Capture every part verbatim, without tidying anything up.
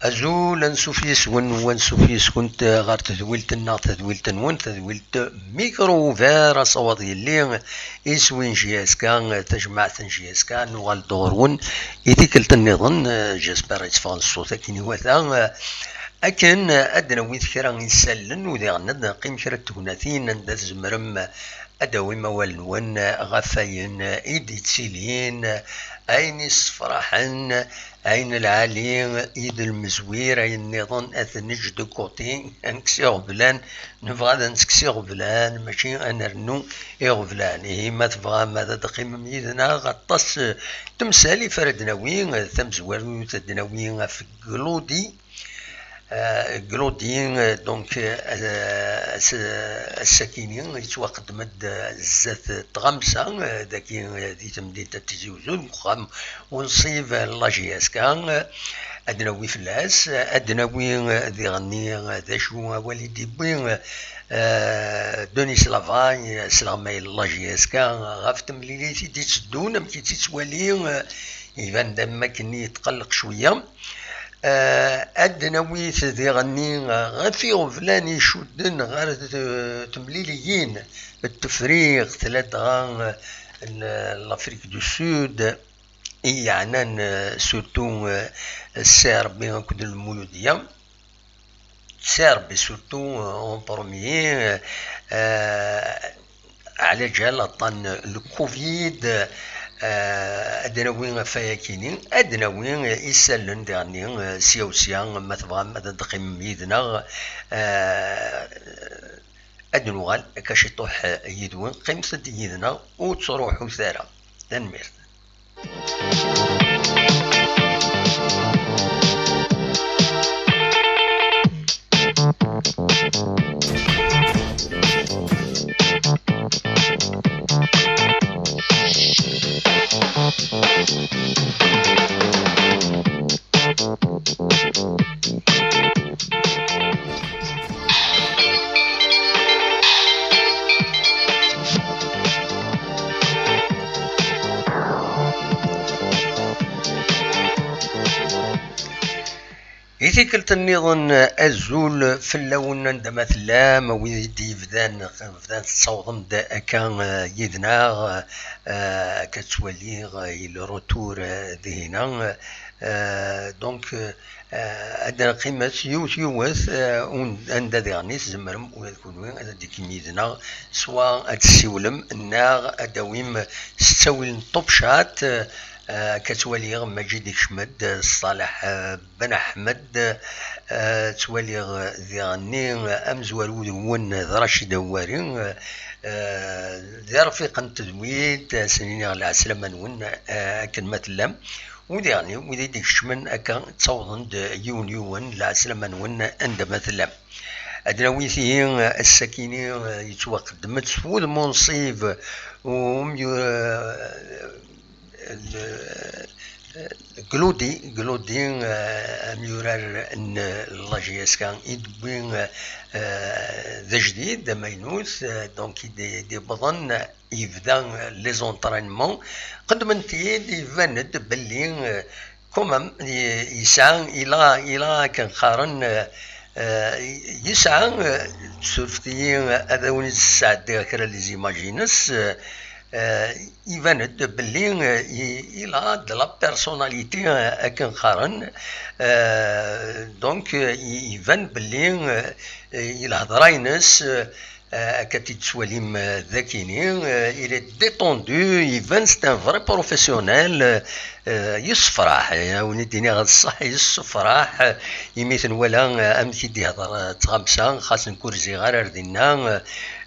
Azul, ansuf yes-wen, u ansuf yes-kent ɣer tedwilt-nneɣ, tadwilt-nwen, tadwilt Micro Ouvert, asawaḍ yelli iswi n J S K, tajmaɛt n J S K, nuɣal-d ɣur-wen i tikkelt nniḍen, j'espère yetteffeɣ ṣṣut akken iwata, akken ad d-nawi kra n yisallen, u diɣen ad d-neqqim kra n tegnatin anda tzemrem ad d-tawim awal-nwen ɣef wayen i d-yettilin, ayen issefraḥen, ayen lɛali i d lmezwir, ayen nniḍen ad t-neǧǧ de côté, ad nekkes iɣeblan, nebɣa ad nettekkes iɣeblan, mačči ad nernu iɣeblan. Ihi ma tebɣam ad d-teqqimem yid-neɣ, aṭas n temsal i ara d-nawi, tamezwarut ad d-nawi ɣef Glodi, Euh, Glodi, euh, donc, euh, ass-, ass-akini yettwaqeddem-d, euh, zdat tɣamsa, euh, dagi, euh, di temdint n Tizi Uzzu, deg uxxam unṣib, euh, n la J S K, euh, ad d-nawi fell-as, euh, ad d-nawi, euh, diɣenni, euh, d acu awal i d-yewwi, euh, Denis Lavagne, euh, asleɣmay n la J S K, euh, ɣef temlilit i d-itteddun, amek i tt-ittwali, euh, iban-d am wakken yetqelleq cwiya. Eh, ad d-nawi diɣenni ɣef iɣeblan icudden ɣer t-, temliliyin n Tefriqt, ladɣa n l'Afrique du Sud, i yeɛnan, eh, surtout, eh, Sserbi akked Lmuludya. Sserbi surtout, eh, en premier, eh, ɛlaǧal aṭṭan le Covid, eh, ad d-nawi ɣef wayakini, ad d-nawi isallen diɣenni, eh, sya u sya, ma tebɣam ad d-teqqimem yid-neɣ, eh, ad nuɣal akka ciṭuḥ yid-wen, qqimet-d yid-neɣ, ur ttruḥut ara. Tanemmirt. I tikkelt nniḍen, azul fell-awen anda ma tellam, a wid i d-yebdan, bdan tettawḍem-d akka, eh, yid-neɣ, eh, akka ttwaliɣ, eh, le retour, eh, dihin-a, eh, donc, eh, ad d-neqqimet yiwet yiwet, eh, un-, anda diɣen i tzemrem ula d kunwi ad d-tekim yid-neɣ, swa ad tessiwlem neɣ ad d-tawim s ttawil n Top Chat, eh, akka ttwaliɣ Maǧid ikcem-d, eh, Ṣaleḥ, eh, Ben Ḥmed, eh, ttwaliɣ diɣenni, eh, amezwaru deg-wen d Racid Hawari, eh, d irfiqen n tedwilt, eh, sen-iniɣ lɛeslama-nwen, eh, akken ma tellam. U diɣenni, wid i d-ikecmen akka ttawḍen-d yiwen yiwen, lɛeslama-nwen anda ma tellam. Ad d-nawi tihi, eh, ass-akini, eh, yettwaqeddem-d s wudem unṣib, u, eh, l-, Glodi, Glodi, eh, amyurar n la J S K i d-wwi, eh, d ajdid, d amaynut, eh, donc i d-, i d-iwwḍen, yebda, eh, les entraînements. Qeddmen-t-id, iban-d belli, eh, quand même, i-, yesɛa, ila, ila akken qqaren, eh, eh, yesɛa, eh, surfet-iyi, eh, ad awen-id-sɛeddiɣ kra les images-ines, eh, eh, iban-d belli, eh, i-, ila de la personnalité, eh, akken qqaren. Eh, donc, eh, i-, iban belli, eh, i lhedra-ines, eh, akka t-id-tettwalim, eh, dakini, eh, il est détendu, iban c'est un vrai professionnel, eh, eh, yessefraḥ, eh, a wen-id-iniɣ d ṣṣeḥ, yessefraḥ, eh, imi t-nwala, eh, amek i d-ihder, eh, d tɣamsa, xas nekk ur ziɣ ara ar dinna, eh,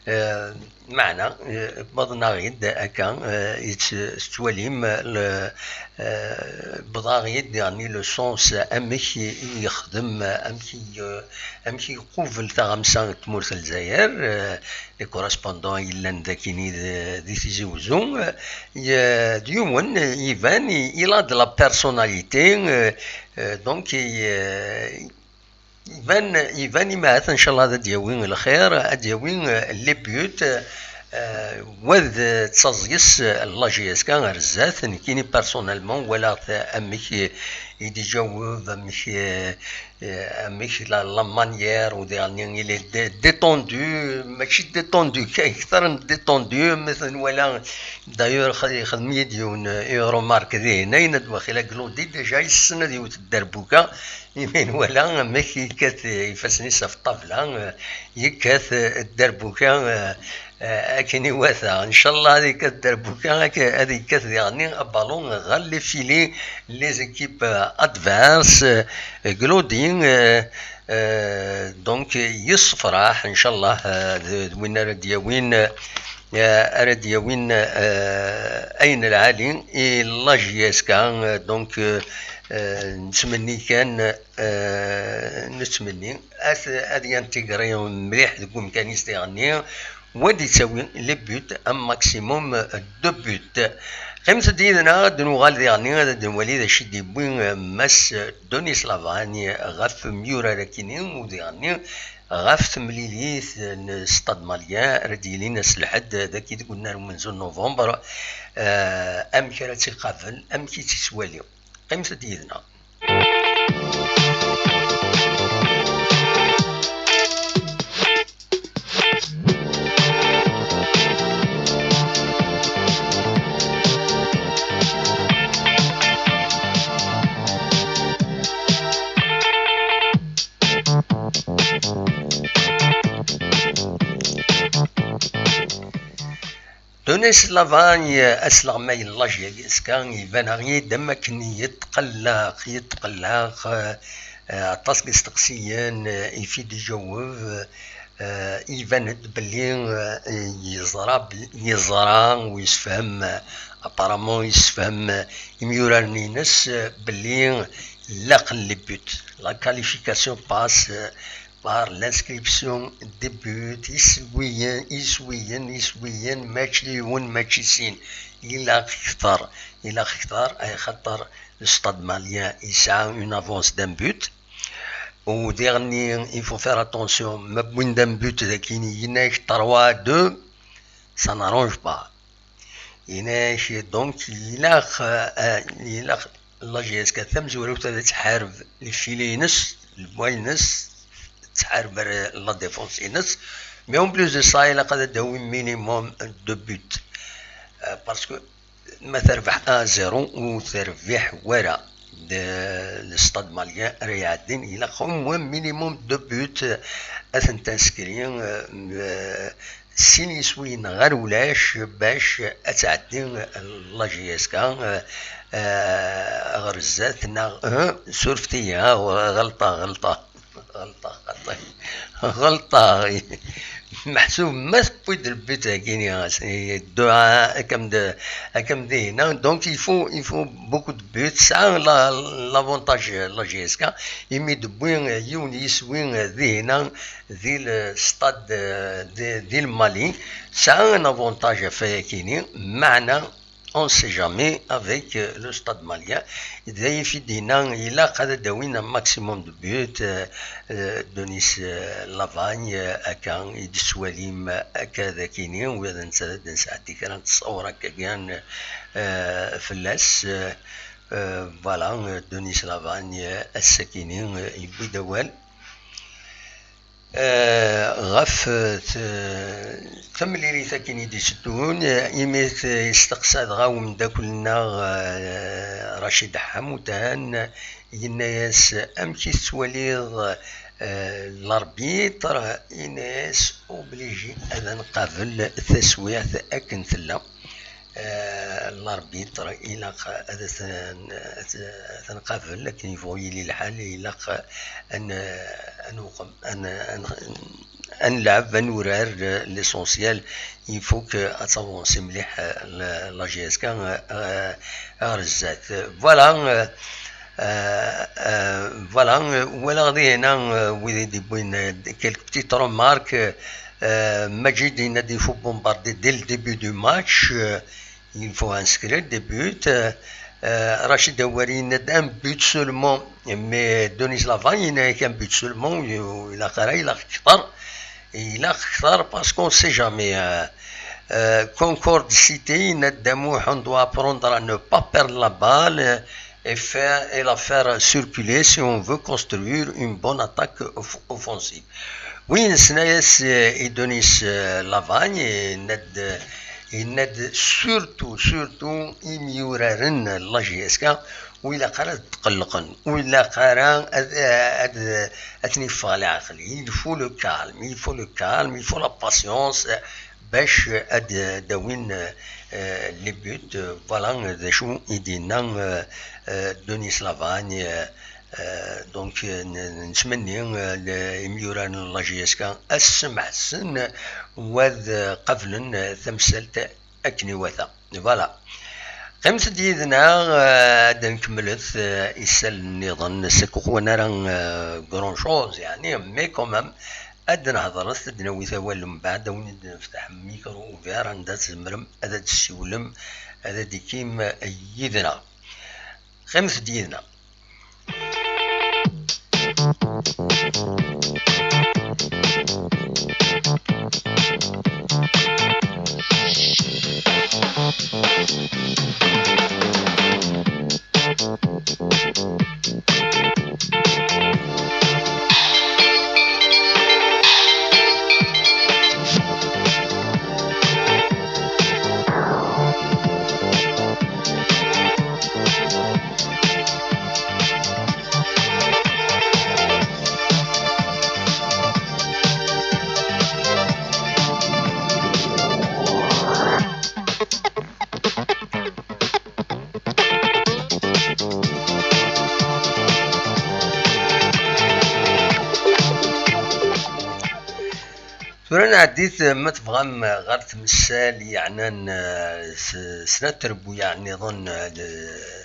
eh, Meɛna, eh, wwḍen-aɣ-id akka, eh, i tt-, tettwalim, eh, le, eh, wwḍeɣ-id, yeɛni, le sens, amek i, i yexdem, eh, amek i, eh, amek i iqubel taɣamsa n tmurt n Lezzayer, eh, les correspondants yellan dakini d, di Tizi Wezzu, eh, ye-, d yiwen, eh, iban, i, il a de la personnalité, eh, eh, donc, i, eh, Iban, iban imahat, ncallah, ad d-yawi lxir, ad d-yawi, eh, les buts, eh, Wa d ttaẓ-is, la J S K ar zdat, nekkini personnellement walaɣ-t amek i d-iǧaweb, amek, eh, amek la, la manière, u diɣen il est dé-, détendu, mačči détendu kan, kter n détendu, mi t-nwala, d'ailleurs, x-, ixdem-iyi-d yiwen, eh, remarque dihin, ayen ad waxila Glodi, déjà yessen ad yewwet dderbuka, imi nwala amek yekkat, eh, ifassen-is ɣef ṭṭabla, eh, yekkat, eh, dderbuka, eh, Eh, akken iwata, ncallah ad yekkat dderbuka, ak-, ad yekkat diɣenni abalun ɣer les filets, les équipes, euh, adverses, euh, Glodi, euh, euh, donc, yessefraḥ, ncallah, euh, d, d win ara d-yawin, euh, ara d-yawin, euh, ayen lɛali i la J S K, euh, donc, euh, euh, nettmenni kan, euh, nettmenni ad, ad yintigri mliḥ deg umkan-is diɣenni, wa d-yettawi les buts, un maximum de buts. Qqimet-d yid-neɣ, ad nuɣal diɣenni ad d-nwali d acu i d-yewwi, eh, Mass Denis Lavagne ɣef myurar-akini, u diɣenni ɣef temlilit n Stade Malien ara d-yilin ass Lḥedd dagi deg unnar umenzu n November, eh, amek ara tt-iqabel, amek i tt-yettwali. Qqimet-d yid-neɣ. Denis Lavagne, asleɣmay n la J S K, iban-aɣ-iyi-d am akken yetqelleq, yetqelleq, eh, aṭas n yisteqsiyen, eh, i f-id-iǧaweb, eh, iban-d belli, eh, yeẓra, yeẓra u yessefhem, eh, apparemment yessefhem, eh, imyuraren-ines, eh, belli ilaq les buts, la qualification passe, eh, par l'inscription des buts, iswiyen, iswiyen, iswiyen, mačči yiwen, mačči sin. Ilaq kter, ilaq kter, ay xaṭer le Stade Malien yesɛa une avance d'un but. U diɣenni, il faut faire attention, ma wwin-d un but dagi, yenna-ak trois deux, ça n'arrange pas. Yenna-ak, donc, ilaq, euh, ilaq la J S K tamezwarut ad tḥareb les filets-ines, lbwa-ines, tḥareb ar la défense-ines. Mais en plus de ça, ilaq ad d-tawi minimum deux buts. Euh, parce que ma terbeḥ un zéro ur terbiḥ wara, de, le Stade Malien ara iɛeddin, ilaq au moins minimum deux buts, euh, ad ten-tinskri, euh, euh, sin yiswiyen ɣer ulac bac ad tɛeddi la J S K, eh, eh, ɣer zdat, neɣ, eh, surfet-iyi, ha, ɣelṭeɣ, ɣelṭeɣ, ɣelṭeɣ, ɣelṭeɣ, ɣelṭeɣ. Meḥsub ma tewwi-d lbut-agi, dua, akka m d-, akka m d-ihina. Donc, il faut, il faut beaucoup de buts. Tesɛa la, l'avantage, la J S K, imi d-tewwi yiwen yiswi, eh, dihina, di le stade, eh, di, di le Mali, tesɛa un avantage ɣef wayakini, meɛna on sait jamais avec, eh, le stade malien. D ayen i d-yenna, ilaq ad d-awin un maximum de buts, eh, eh, Denis, eh, Lavagne, eh, akka i d-tettwalim, eh, akka d akini, ula d netta ad d-nesɛeddi kra n ttṣawra akka kan, eh, fell-as, eh, eh, voilà, eh, Denis Lavagne, eh, ass-akini, eh, yewwi-d awal. Eh, ɣef, eh, t-, temlilit akken i d-iteddun, eh, imi t-, yesteqsa dɣa umeddakel-nneɣ, eh, Racid Ḥamudan, yenna-yas: "Amek i tettwaliḍ, eh, l'arbitre?" Yenna-yas: "Obligé ad nqabel taswiɛt akken tella." Eh, l'arbitre ilaq ad ten-, ad t-, ad t-nqabel, akken yebɣu yili lḥal, ilaq ad n-, ad nuqem, ad n-, ad n-, ad nlɛeb, ad nurar, eh, l'essentiel, il faut que ad tavansi mliḥ, eh, la, la J S K, eh, ɣer zdat. Voilà, eh, eh, eh, voilà, eh, walaɣ dihina, eh, wid i d-iwwin, eh, quelques petites remarques, eh, Majid yenna-d: "Il faut bombarder dès le début du match." Eh, il faut inscrire des buts. Euh, euh, Rachid Aouari n'a un but seulement, mais Denis Lavagne n'a qu'un but seulement. Il a, il a, il a, il a, parce qu'on sait jamais, euh, Euh, Concorde Cité, Ned Damouh, on doit apprendre à ne pas perdre la balle et faire, et la faire circuler si on veut construire une bonne attaque off-, offensive. Oui, Nesnayes et Denis Lavagne, et Ned, et Ned surtout, surtout, Imiuraren, la G S K, وإلا قرأت تقلقن، وإلا قرأ أد-، أد-، أتني فغلي عقلي. Il faut le calme, il faut le calme, il faut la patience. باش اد داوين آه، لي بوت، آه، فوالا، آه، ذا شو يدينا، آه، آه، دونيس لافاني، آه، آه، دونك، آه، ن-، نتمني، آه، ل-، يميوران لا جي اس كا السمع السن وذ قبلن، آه، ثمسلت أكني وثا. فوالا. قيمت ديدنا، آه، عاد نكملت، آه، إسال نيضن سكو خونا راه، آه، غرون شوز، يعني، مي كومام، ad nehḍret, ad d-nawi tawal mbeɛd, ad wen-id-nefteḥ micro ouvert anda tzemrem ad d-tessiwlem, ad d-tikim yid-neɣ. Qqimet-d yid-neɣ. Tura nɛeddi-t, ma tebɣam, ɣer temsal yeɛnan, eh, s-, snat trebbuyaɛ nniḍen, eh, d-,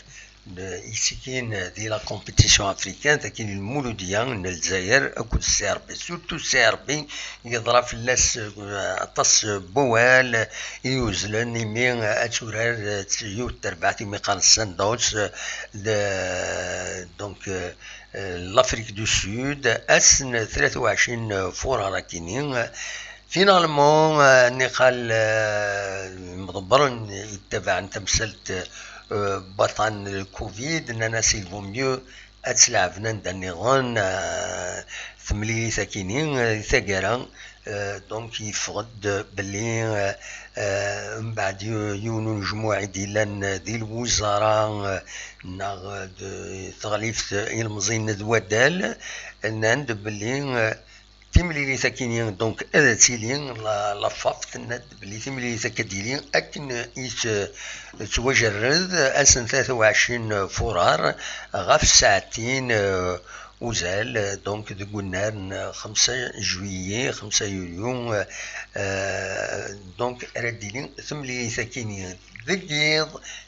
d-, yettikin di la compétition africaine, tagi n Lmuludya n Lezzayer akked C R B. Surtout C R B, yeḍra fell-as, eh, aṭas n wawal i yuzlen imi ad turar, eh, yiwet terbaɛt imi qqaren Sundowns, eh, d-, donc, eh, eh, l'Afrique du Sud, ass n tlata u ɛecrin furar akini. Finalement, eh, niqal, eh, imḍebbren yettabaɛen tamsalt, eh, baṭan covid, nnan-as il vaut mieux ad tleɛben anda nniḍen, eh, temlilit akini, eh, di taggara, eh, donc yeffeɣ-d belli, eh, eh, mbeɛd yu-, yiwen unejmuɛ i d-yellan di lwizara, eh, neɣ d teɣlift ilemẓiyen d waddal, nnan-d belli, eh, timlilit akini, donc, ad tili la, la FAF tenna-d belli timlilit akka d-yili akken i t-, tettwajerred ass n tlata u ɛecrin furar ɣef ssaɛtin, eh, uzal, eh, donc deg unnar n xemsa juillet, xemsa yulyu, eh, eh, donc ara d-tili temlilit akini deg yiḍ,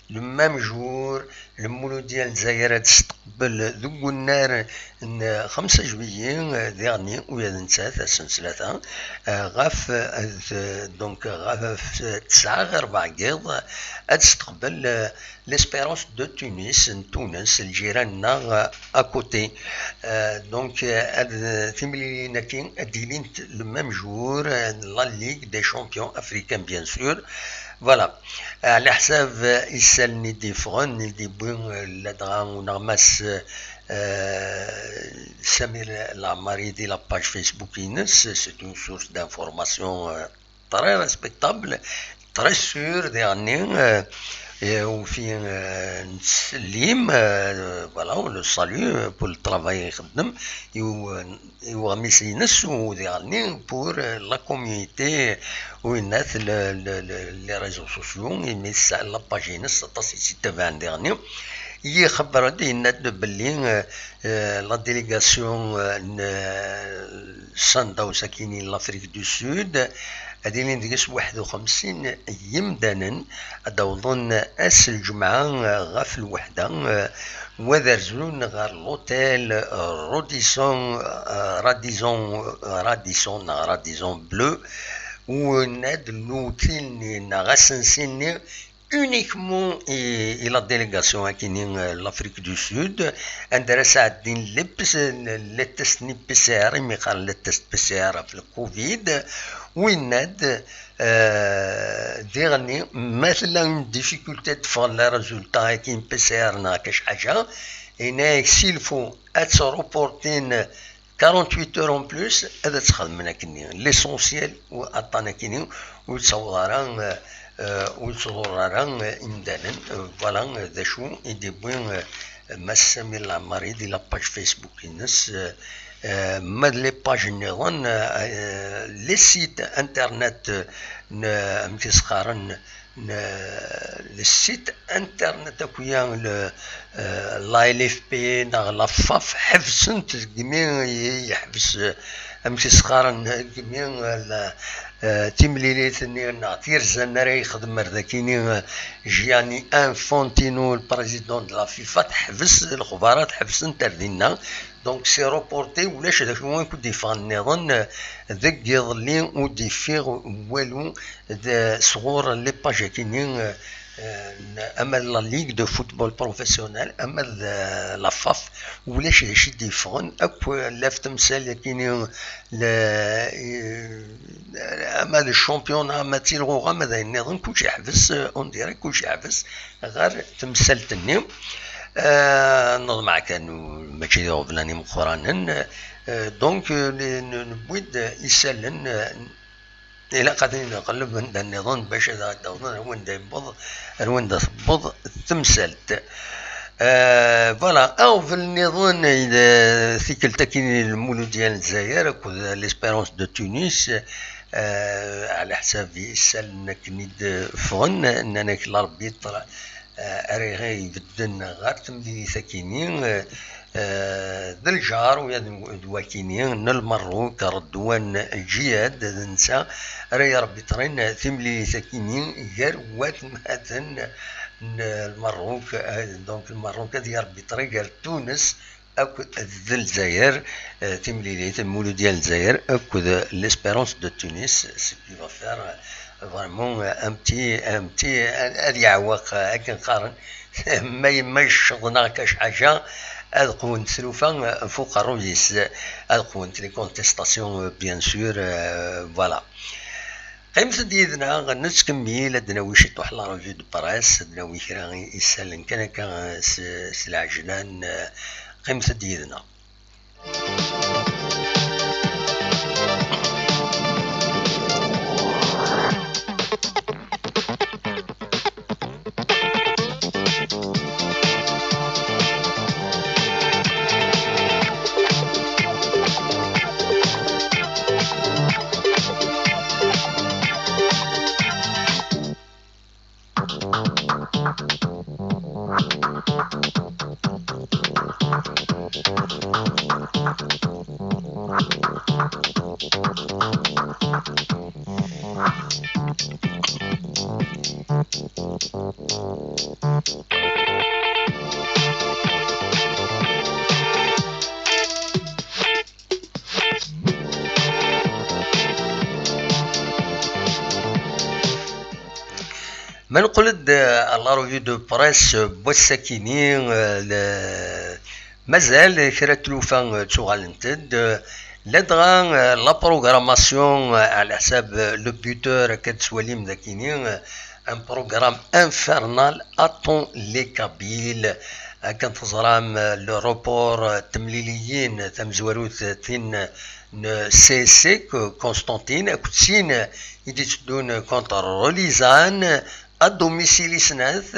le même jour, Lmuludya n Lezzayer ad testeqbel deg unnar n xemsa juillet, eh, diɣenni ula d nettat ass n ttlata, eh, ɣef, eh, d-, donc ɣef tesɛa ɣer rebɛa n yiḍ ad testeqbel, eh, l'Espérance de Tunis n Tunes, lǧiran-nneɣ, eh, à côté. Eh, donc, eh, ad, timlilin-agi ad d-ilint le même jour, eh, la Ligue des Champions africains, bien sûr. Voilà. Ɛla ḥsab, eh, isallen i d-yeffɣen, i d-yewwi, eh, ladɣa uneɣmas, eh, Samir Lamari di la page Facebook-ines, c'est une source d'information, eh, très respectable, très sûr, diɣenni, eh, eh, ufi, eh, nettsellim, eh, voilà, on le salue, eh, pour le travail ixeddem, i u-, i uɣmis-ines, u diɣenni pour, eh, la communauté, u yenna-t le, le, le, les réseaux sociaux, imi tesɛa la page-ines, aṭas i tt-ittabaɛen diɣenni. Yexber-d, yenna-d belli, eh, eh, la délégation, eh, n, eh, Sundowns akini n l'Afrique du Sud, ad ilin deg-s waḥed u xemsin yimdanen, ad d-awḍen ass n lǧemɛa, eh, ɣef lweḥda, eh, u ad rzun ɣer l'hôtel Radisson, eh, Radisson, Radisson neɣ Radisson Bleu, u yenna-d lewkil-nni neɣ asensi-nni uniquement i, i la délégation akini, eh, l'Afrique du Sud, anda ara sɛeddin les pis-, les tests n P C R, imi qqaren les tests P C R ɣef le covid, Winna-d, eh, diɣenni, ma tella une difficulté ad d-ffɣen les résultats-agi n P C R neɣ akka ḥaǧa, yenna-yak s'il faut ad tt-reportin quarante-huit heures en plus, ad tt-xedmen akkenni. L'essentiel, aṭṭan akkenni, ur yettaweḍ ara, eh, eh, ur yettḍurru ara, eh, imdanen. Eh, voilà, eh, d acu i d-yewwi, eh, Mass Sami Lamari di la page Facebook-ines, eh, eh, ma d les pages nniḍen, eh, eh, les sites internet, eh, n, amek i s-qqaren, n, les sites internet akk-ya, le, eh, la L F P neɣ la FAF, ḥebsen-t degmi i yeḥbes, eh, amek i s-qqaren, degmi, eh, la, eh, timlilit-nni neɣ tirza-nni ara yexdem ar dakini, eh, Gianni Infantino, le président de la FIFA, teḥbes lexbarat, ḥebsen-t ar dinna. Donc c'est reporté, ulac d acu i d-yeffɣen nniḍen, eh, deg iḍelli ur d-yeffiɣ walu d, sɣur les pages-agi-nni, eh, eh, ama d la Ligue de football professionnel, ama d, eh, la FAF, ulac d acu i d-yeffɣen akk, eh, laf temsal-agi-nni, le, eh, ama d championnat, ama d tilɣuɣa, ama d ayen nniḍen, kullec yeḥbes, eh, on dirait kullec yeḥbes ɣer temsalt-nni. Eh, neḍmeɛ kan, mačči d iɣeblan imeqqranen. Eh, donc, eh, n-, n-, newwi-d isallen, eh, ilaq ad ten-id-nqelleb anda nniḍen bac ad aɣ-d-awḍen ar wanda yewweḍ, ar wanda tewweḍ temsalt. Eh, voilà, aɣbel nniḍen, eh, tikkelt akkin n Lmuludya n Lezzayer akked l'Espérance de Tunis, eh, ɛla ḥsab isallen akken i d-ffɣen, nnan-ak l'arbitre, eh, ara ibedden ɣer temlilit akkin-nni, eh, eh, d lǧar uya d, d wakini n Lmerruk, Redwan Ǧiyad, d netta ara yarbitrin timlilit akini gar watmaten n Lmerruk, eh, donc Lmerruk ad yarbitri gar Tunes akked d Lezzayer, eh, timlilit n Muludya n Lezzayer akked l'Espérance de Tunis, ce qui va faire, eh, vraiment, eh, un petit, un petit, ad, ad yeɛweq, eh, akken qqaren, ma yemma yecceḍ neɣ akka ḥaǧa, ad qwent tlufa, eh, f uqerruy-is, ad qwent les contestations, eh, bien sûr, eh, voilà. Qqimet-d yid-neɣ, nettkemmil, ad d-nawi ciṭuḥ la revue de presse, ad d-nawi kra i, isallen kan akka, eh, s, s lɛejlan, eh, qqimet-d yid-neɣ. Ma nqel-d, eh, à la revue de presse, eh, n wass-akini, eh, le-, mazal kra n tlufa, eh, ttuɣalent-d, eh, ladɣa, eh, la programmation, eh, ɛla ḥsab, eh, le buteur akka d-tettwalim dakini, eh, un programme infernal, attend les Kabyles. Akken teẓram, eh, le report, eh, temliliyin tamezwarut, eh, tin n C S C, Constantine, akked tin i d-itteddun contre Relizan, à domicile i snat.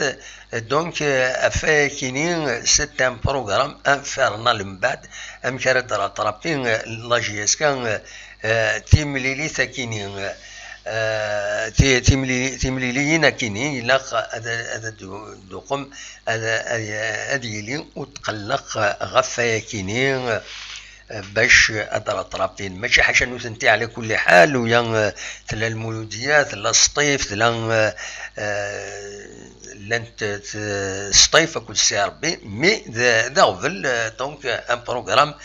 Donc, eh, ɣef wayakini, c'est un programme infernal. Mbeɛd, amek ara d-rattrapi, eh, la J S K, eh, eh, timlilit akini, eh, ti-, timlili-, timliliyin akini, ilaq ad, ad d-, d-uqem, ad, ad, ad yili utqelleq ɣef wayakini, eh, bac ad rattrapin. Mačči ḥaca nutenti, ɛla kulli ḥal, uya, eh, tella Lmuludiya, tella Sṭif, tella, eh, eh, llant, eh, Sṭif akked C R B, mais d, d aɣbel, eh, donc, un programme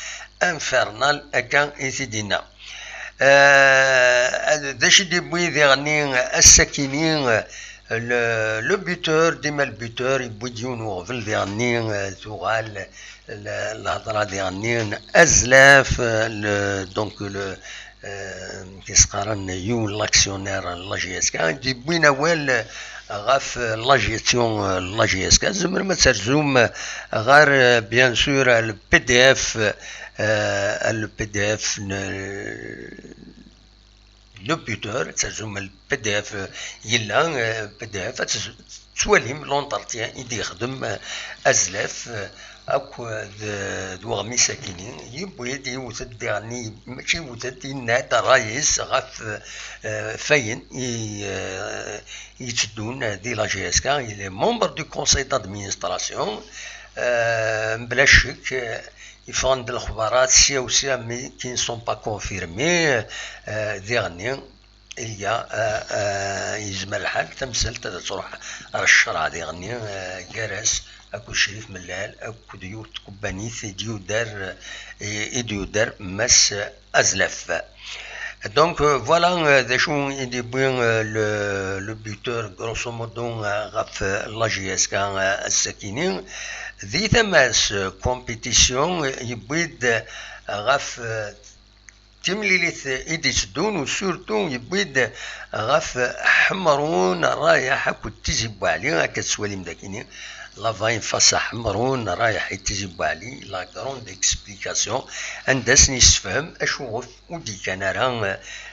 infernal, akka i t-id-yenna. Eh, d acu i d-yewwi diɣenni ass-akini, eh, le, le buteur, dima le buteur, yewwi-d yiwen uɣbel diɣenni, eh, tuɣal, le, lhedra diɣenni n azlaf, eh, le, donc le, eh, kis qqaren yiwen l'actionnaire n la J S K, i d-yewwin awal ɣef la gestion n la J S K. Tzemrem ad terzum ɣer, eh, bien sûr, le P D F, eh, le P D F n le buteur, ad terzum le P D F yella, eh, P D F, ad tez- tettwalim l'entretien i d-yexdem, eh, Azlaf, eh, akk d, d weɣmis akini. Yewwi-d, yewwet-d diɣenni, mačči yewwet-d, yenna-d ṛṛay-is ɣef, eh, fayen i, eh, i yetteddun di la J S K. Il est membre du conseil d'administration, eh, mebla ccek, eh, yeffɣen-d lexbarat sya u sya, mais qui ne sont pas confirmés, eh, diɣenni. Il y a, eh, eh, yezmer lḥal tamsalt ad truḥ ɣer ccreɛ diɣenni, eh, gar-as akked Crif Mellal akked yiwet n tkebbanit i d-yuder, eh, i d-yuder Mass Azlaf. Donc, euh, voilà, euh, d acu i d-yewwi, euh, le, le buteur, grosso modo, euh, ɣef, euh, la J S K, euh, ass-akini. Di tama-s, euh, compétition, euh, yewwi-d, euh, ɣef, euh, timlilit i d-iteddun, u surtout yewwi-d ɣef Ḥemrun Rayeḥ akked Tizi Bouɛli, akka tettwalim dakini, la vaine face à Ḥemrun Rayeḥ et Tizi Bouɛli, la grande explication, anda asen-yessefhem acuɣef ur d-yekkan ara,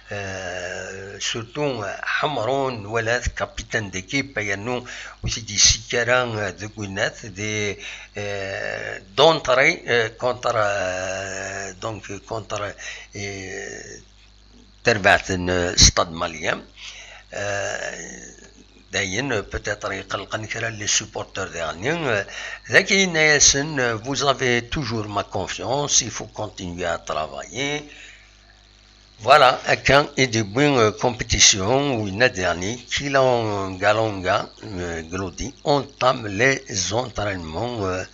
euh, surtout Ḥemrun, nwala-t capitaine d'équipe, yernu ur t-id-yessik ara, euh, deg winnat, di, euh, d'entrée, euh, contre, euh, donc, contre, euh, tarbaɛt n, euh, Stade Malien. Euh, dayen, euh, peut-être iqelqen kra n les supporters diɣenni. Euh, dagi yenna-yasen, euh, vous avez toujours ma confiance, il faut continuer à travailler. Voilà, akka i d-yewwi, euh, compétition, u yenna-d diɣenni, Kilangalonga, euh, Glodi, entame les entraînements, euh,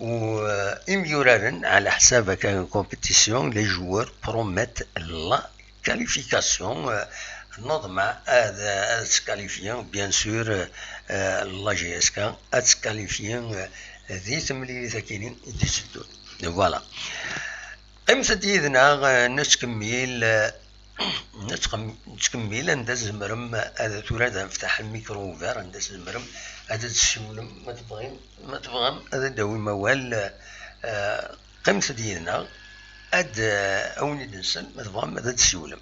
u, euh, imyuraren, ɛla ḥsab akka compétition, les joueurs promettent la qualification, euh, neḍmeɛ ad, ad tqualifier, bien sûr, euh, la J S K ad tqualifier, euh, di temlilit akini i d-iteddun. Voilà. Qqimet-d yid-neɣ, eh, nettkemmil, eh, nettqem-, nettkemmil anda tzemrem ad, tura ad neftaḥ lmikru ugar, anda tzemrem ad d-tessiwlem, ma tebɣim, ma tebɣam ad d-tawim awal, eh, qqimet-d yid-neɣ, ad, eh, awen-id-nsel, ma tebɣam ad d-tessiwlem.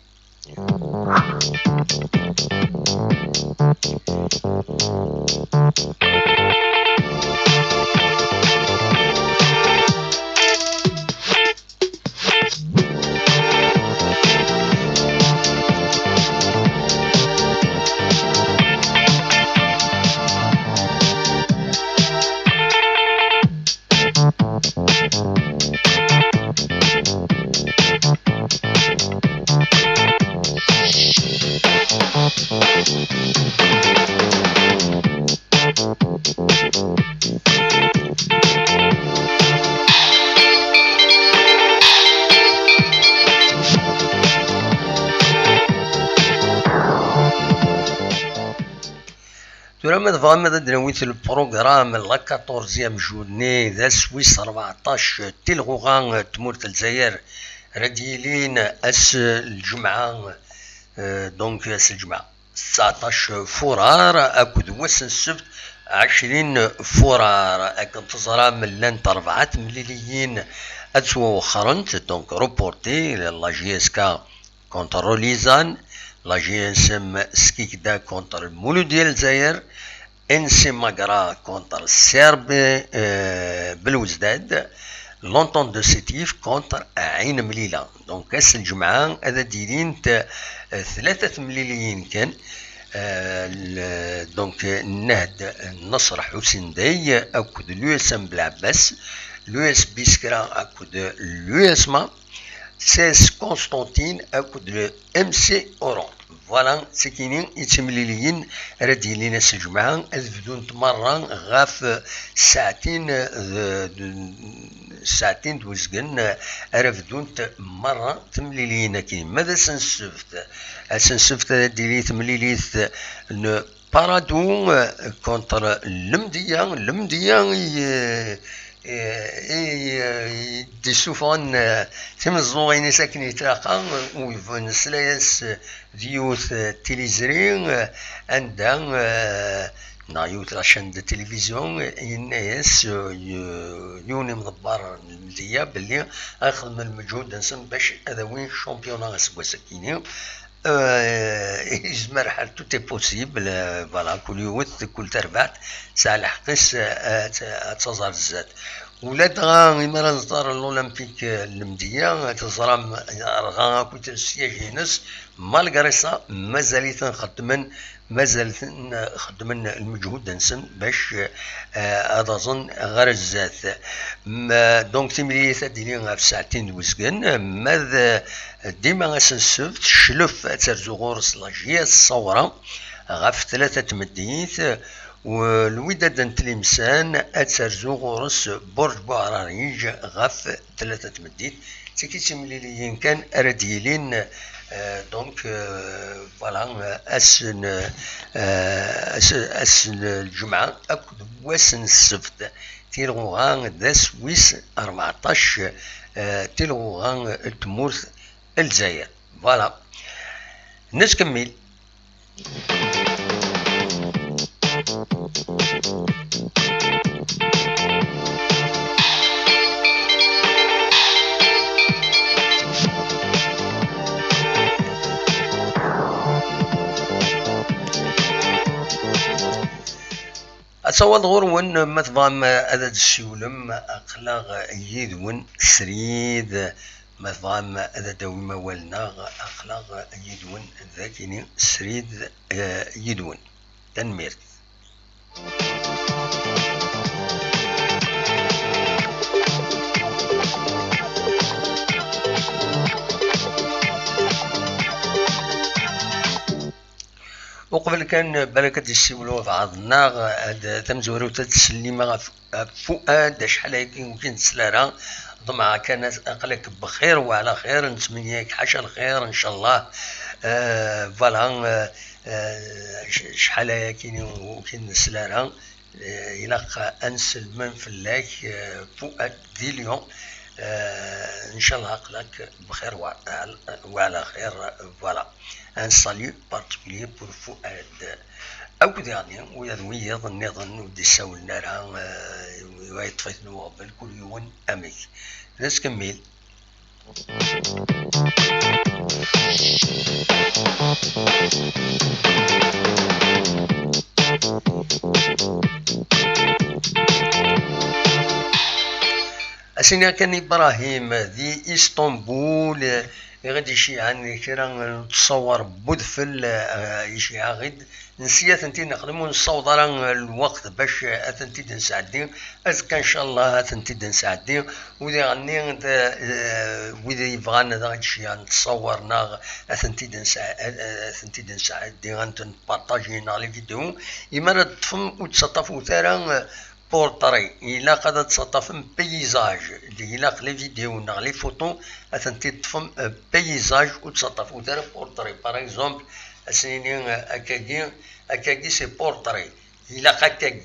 Tura ma tebɣam ad d-nawit le programme, la quatorzième journée, d ass wis rbeɛṭac, tilɣuɣa n tmurt n Lezzayer, ara d-yilin ass n lǧemɛa, euh, donc ass n lǧemɛa, tseɛṭac furar akked wass n ssebt, ɛecrin furar. Akken teẓram, llant rebɛa temliliyin ad ttwawexxrent, donc reportées, la J S K contre Luzan, la G S M Skikda contre Mouloudia Lezzayer, N C Magra contre Serbe, euh, Belouizdad, l'Entente de Sétif contre Ain Mlila. Donc, ass n lǧemɛa ad d-ilint, euh, tlata temliliyin kan. Euh, le, donc, Nehd Nasr Hussein Dey akked l'U S M Belɛebbas, l'U S Biskra akked l'U S M A, C S Constantine akked le M C Oran. Voilà, d tikini i d timliliyin ara d-yilin ass n lǧemɛa, ad bdunt merra ɣef ssaɛtin, eh, d, d, ssaɛtin d uzgen, eh, ara bdunt merra temliliyin-agi. Ma d ass n ssebt, ass n ssebt ad d-tili temlilit n Paradou, eh, contre Lemdiya, Lemdiya i, eh, eh, i, eh, i d-issufɣen, eh, timeẓẓuɣin-is akken yettlaqa, u nesla-yas, eh, d yiwet, eh, tiliẓri, eh, anda, eh, neɣ yiwet la chaîne de télévision, eh, yenna-yas, eh, y-, yiwen imḍebber n Lemdeyya belli ad xedmen lmeǧhud-nsen bac ad awin championnat aseggas-akini. Euh, yezmer lḥal, tout est possible, euh, voilà, kul yiwet, kul tarbaɛt tesɛa lḥeqq-is, euh, ad, ad taẓ ar zdat. Ula dɣa imi ara nẓer l'Olympique, euh, n Lemdeyya, teẓram, rɣa akk siège-ines, malgré ça, mazal-iten xeddmen, mazal-ten xeddmen lmeǧhud-nsen bac, euh, ad aẓen ɣer zdat. Ma, donc, timlilit ad d-tili ɣef ssaɛtin d uzgen, ma d, dima ass n ssebt, Cclef ad terzu ɣur-s la J S Ṣawra ɣef tlata n tmeddit, u Lwidad n Tlemsan ad terzu ɣur-s Burǧ Buɛrariǧ ɣef tlata n tmeddit. D tagi d timliliyin kan ara d-yilin, euh, donc, euh, voilà, euh, ass n, euh, ass, ass n lǧemɛa akked wass n ssebt. Tilɣuɣa d ass wis rbeɛṭac, euh, tilɣuɣa n tmurt n Lezzayer. Voilà. Nettkemmil. Ad taweḍ ɣur-wen, ma tebɣam ad d-tessiwlem, aql-aɣ yid-wen srid. Ma tebɣam ad d-tawim awal-nneɣ, aql-aɣ yid-wen dagini srid, eh, yid-wen. Tanemmirt. Uqbel kan, balak ad d-issiwel wabɛaḍ-nneɣ, ad, tamezwarut ad d-ssellimeɣ ɣef, ɣef Fuad, acḥal ayagi ur k-id-nesli ara. Ḍemɛeɣ kan ad, aql-ak bxir wa ɛla xir, nettmenni-ak ḥaca lxir, ncallah. Euh, voilà, euh, euh, c-, acḥal ayagi ur k-id-nesli ara. Eh, ilaq ad nselmen fell-ak, eh, Fuad di Lyon. Eh, ncallah aql-ak bxir wa, wa ɛla xir, voilà. Un salut particulier pour Fuad. Akked yeɛni, ula d wiyiḍ nniḍen ur d-issawlen ara, eh, wa yeṭṭef-iten uɣbel, kul yiwen amek. Nettkemmil. Asini kan Ibrahim di Istanbul, eh, i ɣ-d-iciɛen kra n utsawar n udfel, eh, iciɛeɣ-id. Nsiya ad tent-id-nexdem, ur nessaweḍ ara lweqt bac ad tent-id-nesɛeddi. Azekka, ncallah, ad tent-id-nesɛeddi. U diɣenni, eh, wid yebɣan ad aɣ-d-ceyɛen ttṣawar neɣ ad tent-id-nesɛ-, ad, ad tent-id-nesɛeddi, ad tent-npartaji neɣ les vidéos. Imi ara d-teṭṭfem, ur d-tettaṭṭafut ara, eh, portrait. Ilaq ad tettaṭṭafem paysage. Ilaq les vidéos neɣ les photos ad tent-id-teṭṭfem, eh, paysage, ur d-tettaṭṭafut ara portrait. Par exemple, ad s-nini, eh, akkagi, akkagi c'est portrait. Ilaq akkagi.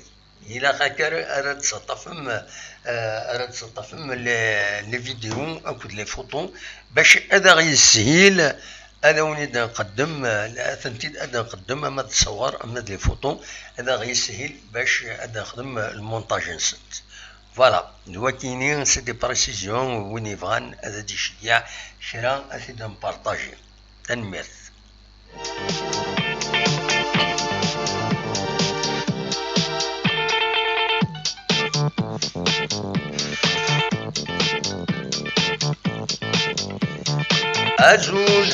Ilaq akka ara, ara d-tettaṭṭafem, eh, ara d-tettaṭṭafem les, les vidéos akked les photos bac ad aɣ-yeshil ad awen-id-nqeddem, eh, ad tent-id ad nqeddem ama d ṣṣawar ama d les photos, ad aɣ-yeshil bac ad nexdem, eh, lmontaj-nsent. Voilà, d wakini, c'est des précisions, win yebɣan ad d-iceyyeɛ kra ad t-id-npartaji. Tanemmirt. Azul.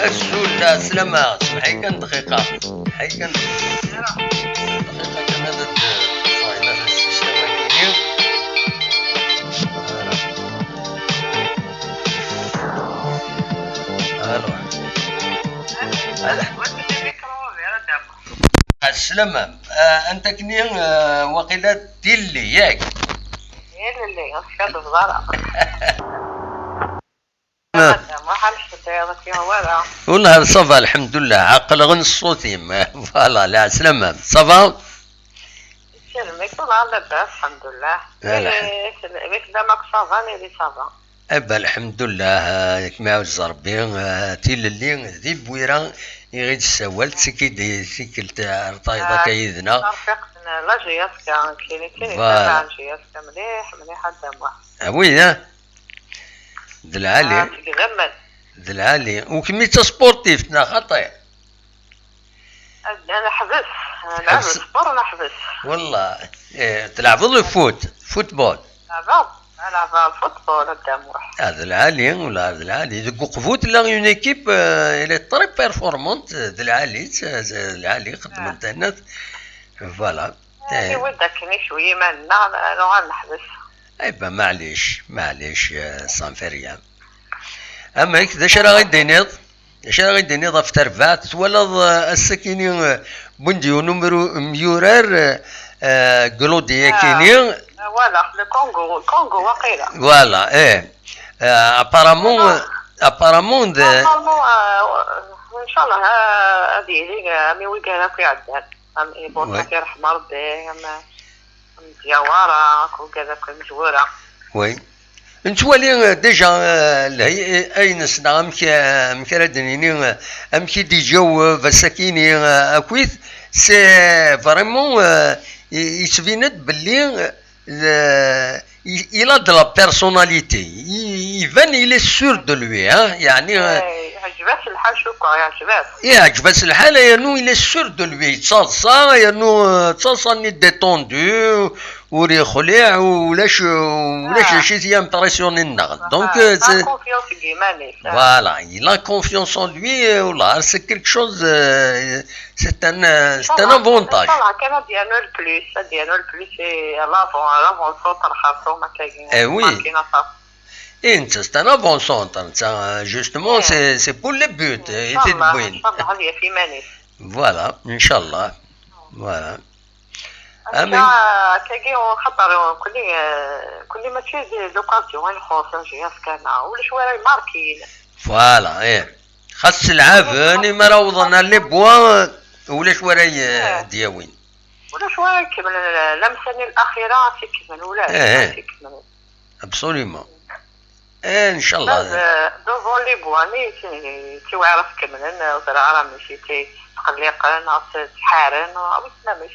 Azul, ɛeslama. Semḥ-iyi kan dqiqa. Semḥ-iyi kan dqiqa. Dqiqa kan ad d-ffɣeɣ ila sistema-agi. Alors. Ɛeslama. Ah, anta-kni, ah, waqila d Tilli, yak? D Tilli, ur tcuddeḍ ara. Ma. Ruḥ, amek teddiḍ, ur k-yuɣ wara? Wellah, ça va, lḥemdullah, ɛeqleɣ n ṣṣut-im. Voilà, lɛeslama. Ça va? Selmek, Voilà, labas, alḥemdulillah. Alḥem- Eh, mais la, ça va, ça va. Eh ben, alḥemdulillah, eh, yak ma iɛawez Ṛebbi, eh, tilelli di Bwira i ɣ-id-tessawal, d tiki-, d tikkelt, eh, ar tayeḍ akka yid-neɣ. Ṛfiqet n la J S K, nekkini d tin yettabaɛen J S K mliḥ, mliḥ a Dda Muḥ. Ah oui, hein? D lɛali. Ah, seg idammen. D lɛali. U kemmi d tasportift, neɣ xaṭi? Ad neḥbes. Nlɛeb sport, neḥbes. Wallah. Eh, tleɛbeḍ le foot, football? Leɛbeɣ, leɛbeɣ football, a Dda Muḥ. Ah, d lɛali, wala d lɛali. Deg uqbut, la une équipe, euh, elle est très performante, d lɛali, d lɛali, xeddment annat. Voilà. Eh, eh. Wid akken i cwi iman-nneɣ, nuɣal neḥbes. Eh ben, maɛlic, maɛlic, eh, ça ne fait rien. Amek, d acu ara ɣ-d-tiniḍ? D acu ara ɣ-d-tiniḍ ɣef terbaɛt? Twalaḍ, eh, ass-akini, eh, wwin-d yiwen umru-, umyurar, eh, eh, Glodi-akini. Ah, walaɣ, le Congo, Congo, waqila. Voilà, eh. Eh, apparemment, eh, apparemment, de... Normalement, eh, ncallah, eh, ad yili, eh, am wigad akk iɛeddan. Am Ibuṭa, oui. Iṛḥem Ṛebbi, am, am Diawara, akk wigad akk imezwura. Oui. Nettwali, euh, déjà, euh, lhay-, ayen nesneɣ, amek, euh, amek ara d-nini, euh, amek i d-iǧaweb ass-akini, euh, akkit, c'est vraiment, euh, i-, yettbin-d belli, euh, le-, il, il a de la personnalité. I-, iban, il est sûr de lui, hein, yeɛni, euh, eh, yeɛǧeb-as lḥal, cukkeɣ, yeɛǧeb-as. Yeɛǧeb-as lḥal, yernu il est sûr de lui, yettaḍsa, yernu, euh, ttaḍsa-nni détendu, ur yexliɛ, ulac, ulac d acu i t-yimpressionnin-nneɣ. Donc, euh, c'est, confiance deg yiman-is. Voilà, il a confiance en lui, euh, voilà, c'est quelque chose, euh, c'est un, euh, c'est un avantage. Inchallah, kan ad yernu le plus, ad yernu le plus, et à l'avant, à l'avant, surtout le xerṣum, akkagi. Eh oui. Marqué aṭas. Eh, netta, c'est un avant-centre, netta, justement, c'est, c'est pour les buts, eh, i t-id-wwin. Inchallah, ad yaf iman-is. Voilà, inchallah. Voilà. Amin. Akka, akkagi, xaṭer, kulli, eh, kulli mačči d l'occasion i nxuṣṣ, J S K-nneɣ. Ulac wara imarkin. Voilà, eh. Xas s lɛaben, imi ara awḍen ar les bois, ulac wara y-, eh, d-yawin. Ulac wara ikemlen, lamsani l-axira ad t-ikemmel, ulac, eh, eh, ad t-ikemmel. Absolument. Eh, inchallah. Devant les bois-nni, tiwɛirat kemmlen, ur ẓriɣ ara amek i tt-, ttqelliqen, neɣ tt-, ttḥaren, neɣ wissen amek.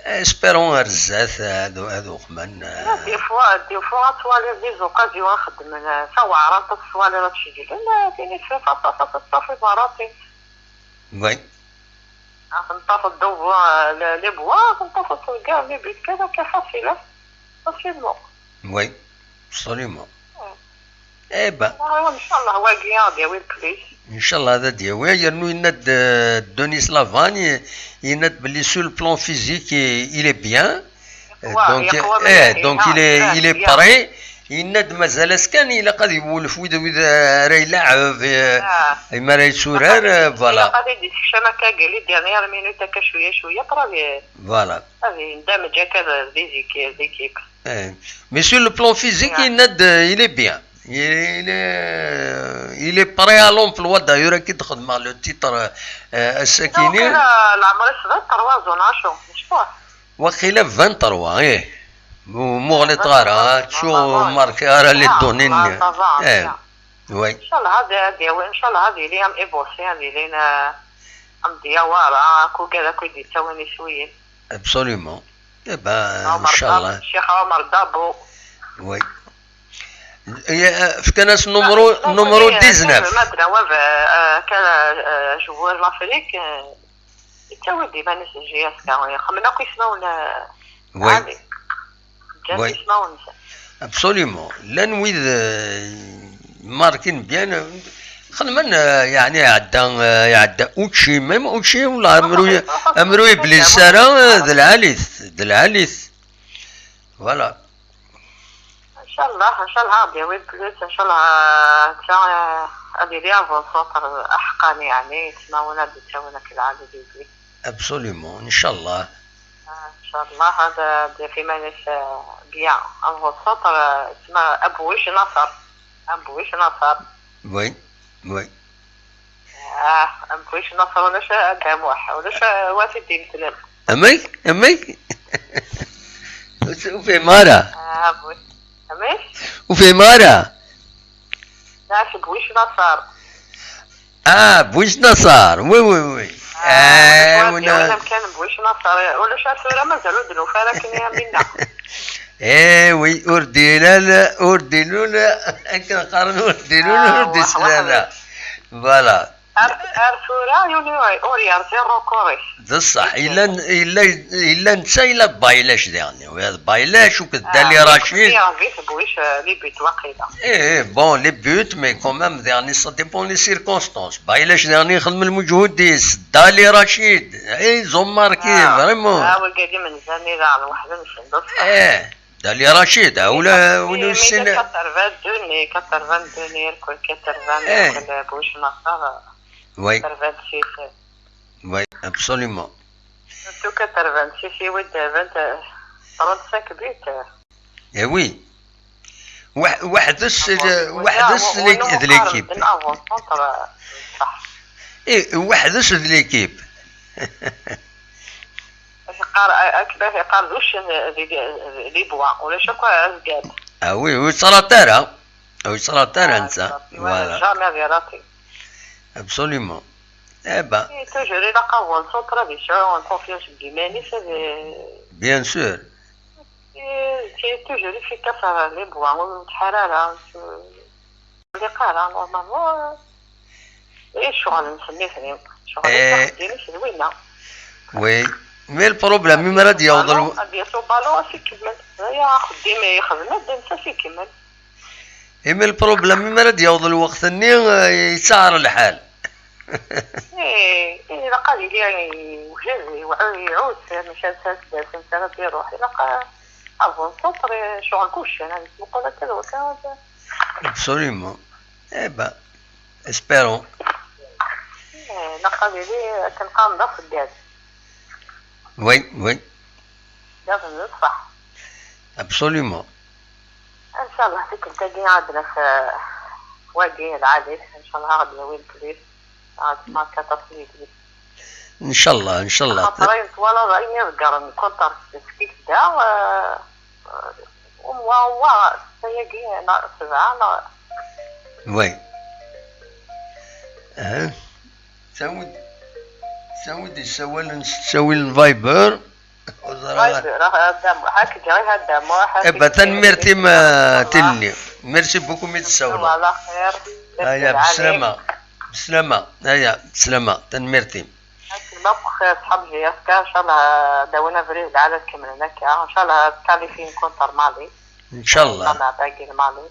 Espérons ar zdat, ad, ad uqmen, eh. Des fois, des fois, ad twaliḍ des occasions ad xeddmen, eh, taweɛrant, ad twaliḍ ad cegglen, eh, tini-d, teṭṭafeḍ maratin. Oui. Ad ten-tafeḍ devant, eh, le-, les bois, ad ten-tafeḍ gar les buts, kan akka, facile, hein. Facilement. Oui, absolument. Eh ben. Ah, inchallah, wagi ad d-yawi le plus. Inchallah, ad d-yawi. Yernu yenna-d, euh, Denis Lavagne, yenna-d belli sur le plan physique, il, il est bien. Euh, donc, eh, donc il est, il est prêt. Yenna-d mazal-as kan, ilaq ad iwulef wid, wid ara ilaɛeb, eh, imi ara yetturar, eh, voilà. Ilaq ad d-isekcem akka, les dernières minutes, akka, cwiya, cwiya, après, eh, voilà. Ad yendamej akka d, d équipe. Eh. Mais sur le plan physique, yenna-d, euh, il est bien. Il est, il est, euh, il est prêt à l'emploi. D'ailleurs, ad k-id-xedmeɣ le titre, euh, ass-akini. Donc, euh, leɛmer-is vingt-trois, zone acu, mecṭuḥ. Waqila vingt-trois, eh. Mu-, mu ɣliṭeɣ ara, ttuɣ ur markiɣ ara les données-nni. Eh, oui. Inchallah, ad, ad yawi, inchallah, ad yili am Ibusi, ad yili, euh, am Diawara, akk wigad akk i d-yettawin iswiyen. Absolument. Eh ben, inchallah. Ccix Ɛumer Dabo. Oui. Eh, fkan-as numéro, numéro dix-neuf. Ma d-nawab, eh, kan, eh, joueur l'Afrique, eh, yettawi-d iman-is J S K, xemmen akk ismawen, eh, oui. Ǧǧan ismawen-nsen. Absolument. Llan wid, eh, markin bien, eh, xedmen, eh, yeɛni iɛedda, eh, iɛedda Uchi, même Uchi, wala amru, amru ibliss ara, eh, d lɛalit, d lɛalit. Voilà. Inchallah, inchallah, ad yawi le plus, inchallah, eh, ad yili avant-centre aḥeqqani, yeɛni, ismawen ad d-ittawin akk lɛali di zik. Absolument, inchallah. Ah, inchallah, ad, ad yaf iman-is, eh, bien. Avant-centre, eh, isem-is Abouic Nasser. Abouic Nasser. Oui, oui. Ah, Abouic Nasser, ulac a Dda Muḥ, ulac, eh, wa t-id-imetlen. Amek? Amek? Ur fhimeɣ ara. Ah, oui. Amek? Ur fhimeɣ ara. Nɛac Bwic Naṣar. Ah, Bwic Naṣar. Oui, oui, oui. Ah, eh, ulac win amkan Bwic Naṣar. Ulac ar tura mazal ur d-nufi ara akken i Yamina. Eh, oui, ur d-ilal, ur d-ilul, akken qqaren ur d-ilul, ah, ur d-isel ara. Voilà. Ar, ar tura, yiwen ur yerẓi rrukur-is. D ṣṣeḥ, yella, yella, yella netta, yella Baylac diɣen. Baylac akked Dali Racid. Yerẓi-t Bwic, eh, les buts waqila. Eh, eh, bon, les buts, mais quand même, diɣen, ça dépend les circonstances. Baylac diɣen ixdem lmeǧhud-is, Dali Racid, eh, ils ont marqué, vraiment. Ah, wigad imenzan i daɣen weḥd-nsen, d ṣṣeḥ. Eh, Dali Racid, ah, ula win ur yessin. Quatre-vingt-deux, quatre-vingt-deux, quatre-vingt-deux, Bwic Naṣar. Oui. Quatre-vingt-six. Oui, absolument. Surtout quatre-vingt-six, i wid vingt, trente-cinq buts. Eh oui. Weḥ-, weḥd-s, weḥd-s d l'équipe. Avant-centre, صح. Eh, weḥd-s d l'équipe. Amek yeqqar, akken amek yeqqar d uccen di, di, di les bois, ulac akk azgad. Ah oui, ur yettrat ara. Ur yettrat ara netta. Ah, voilà. Jamais ad irati. Absolument. Eh ben. Eh, toujours ilaq avant-centre ad yesɛu confiance deg yiman-is, ad. Bien sûr. Eh, c'est toujours efficace à les bois, ur yettḥar ara, ur yettqelliq ara, normalement. Eh, ccɣel-nsen nitni. Ccɣel-is, eh, axeddim-is d winna. Oui. Mais le problème, imi ara d-yaweḍ lw-, ad d-yas ubalu, ad s-ikemmel. Aya axeddim i yexdem, ad d-nsa s-ikemmel. Imi le problème, imi ara d-yaweḍ lweqt-nni, eh, yettaɛer lḥal. Eh, eh, ilaq ad yili yewjed, iɛu-, iɛus, maca d taseddasen ara d-iruḥ. Ilaq, eh, avant-centre, eh, ccɣel kullec, ad yettmuqul akka d wakka. Absolument. Eh ben, espérons. Eh, ilaq ad yili akken qqaren d aṣeggad. Oui, oui. D ayen n ṣṣeḥ. Absolument. Ncallah tikkelt-agi ad naf, eh, wagi lɛali, ncallah ad ɣ-d-yawi lekdeb, ad marka aṭas n yidlisen. Ncallah, ncallah. Axaṭer ayen twalaḍ, ayen iḍeggren kunṭar s tikda, eh, eh, wa, wa, ssetta-agi, neɣ sebɛa, neɣ. Oui. Eh, ttawil, ttawil d-yessawalen s ttawil n Viber. Ur ẓriɣ ara. Viber, ah, Dda Muḥ, ad k-ǧǧeɣ, ihi a Dda Muḥ, ad k-ǧǧeɣ. Eh ben, tanemmirt-im, ah, tilelli. Merci beaucoup mi d-tessawleḍ. Ala xir. Aya, beslama. Beslama. Aya, beslama. Tanemmirt-im. Akk xir, ṣḥab J F K, ncallah, ad d-awin abrid, lɛali ad kemmlen akka. Ncallah, ad kalifin kunṭar Mali. Ncallah. Ncallah, dagi Mali.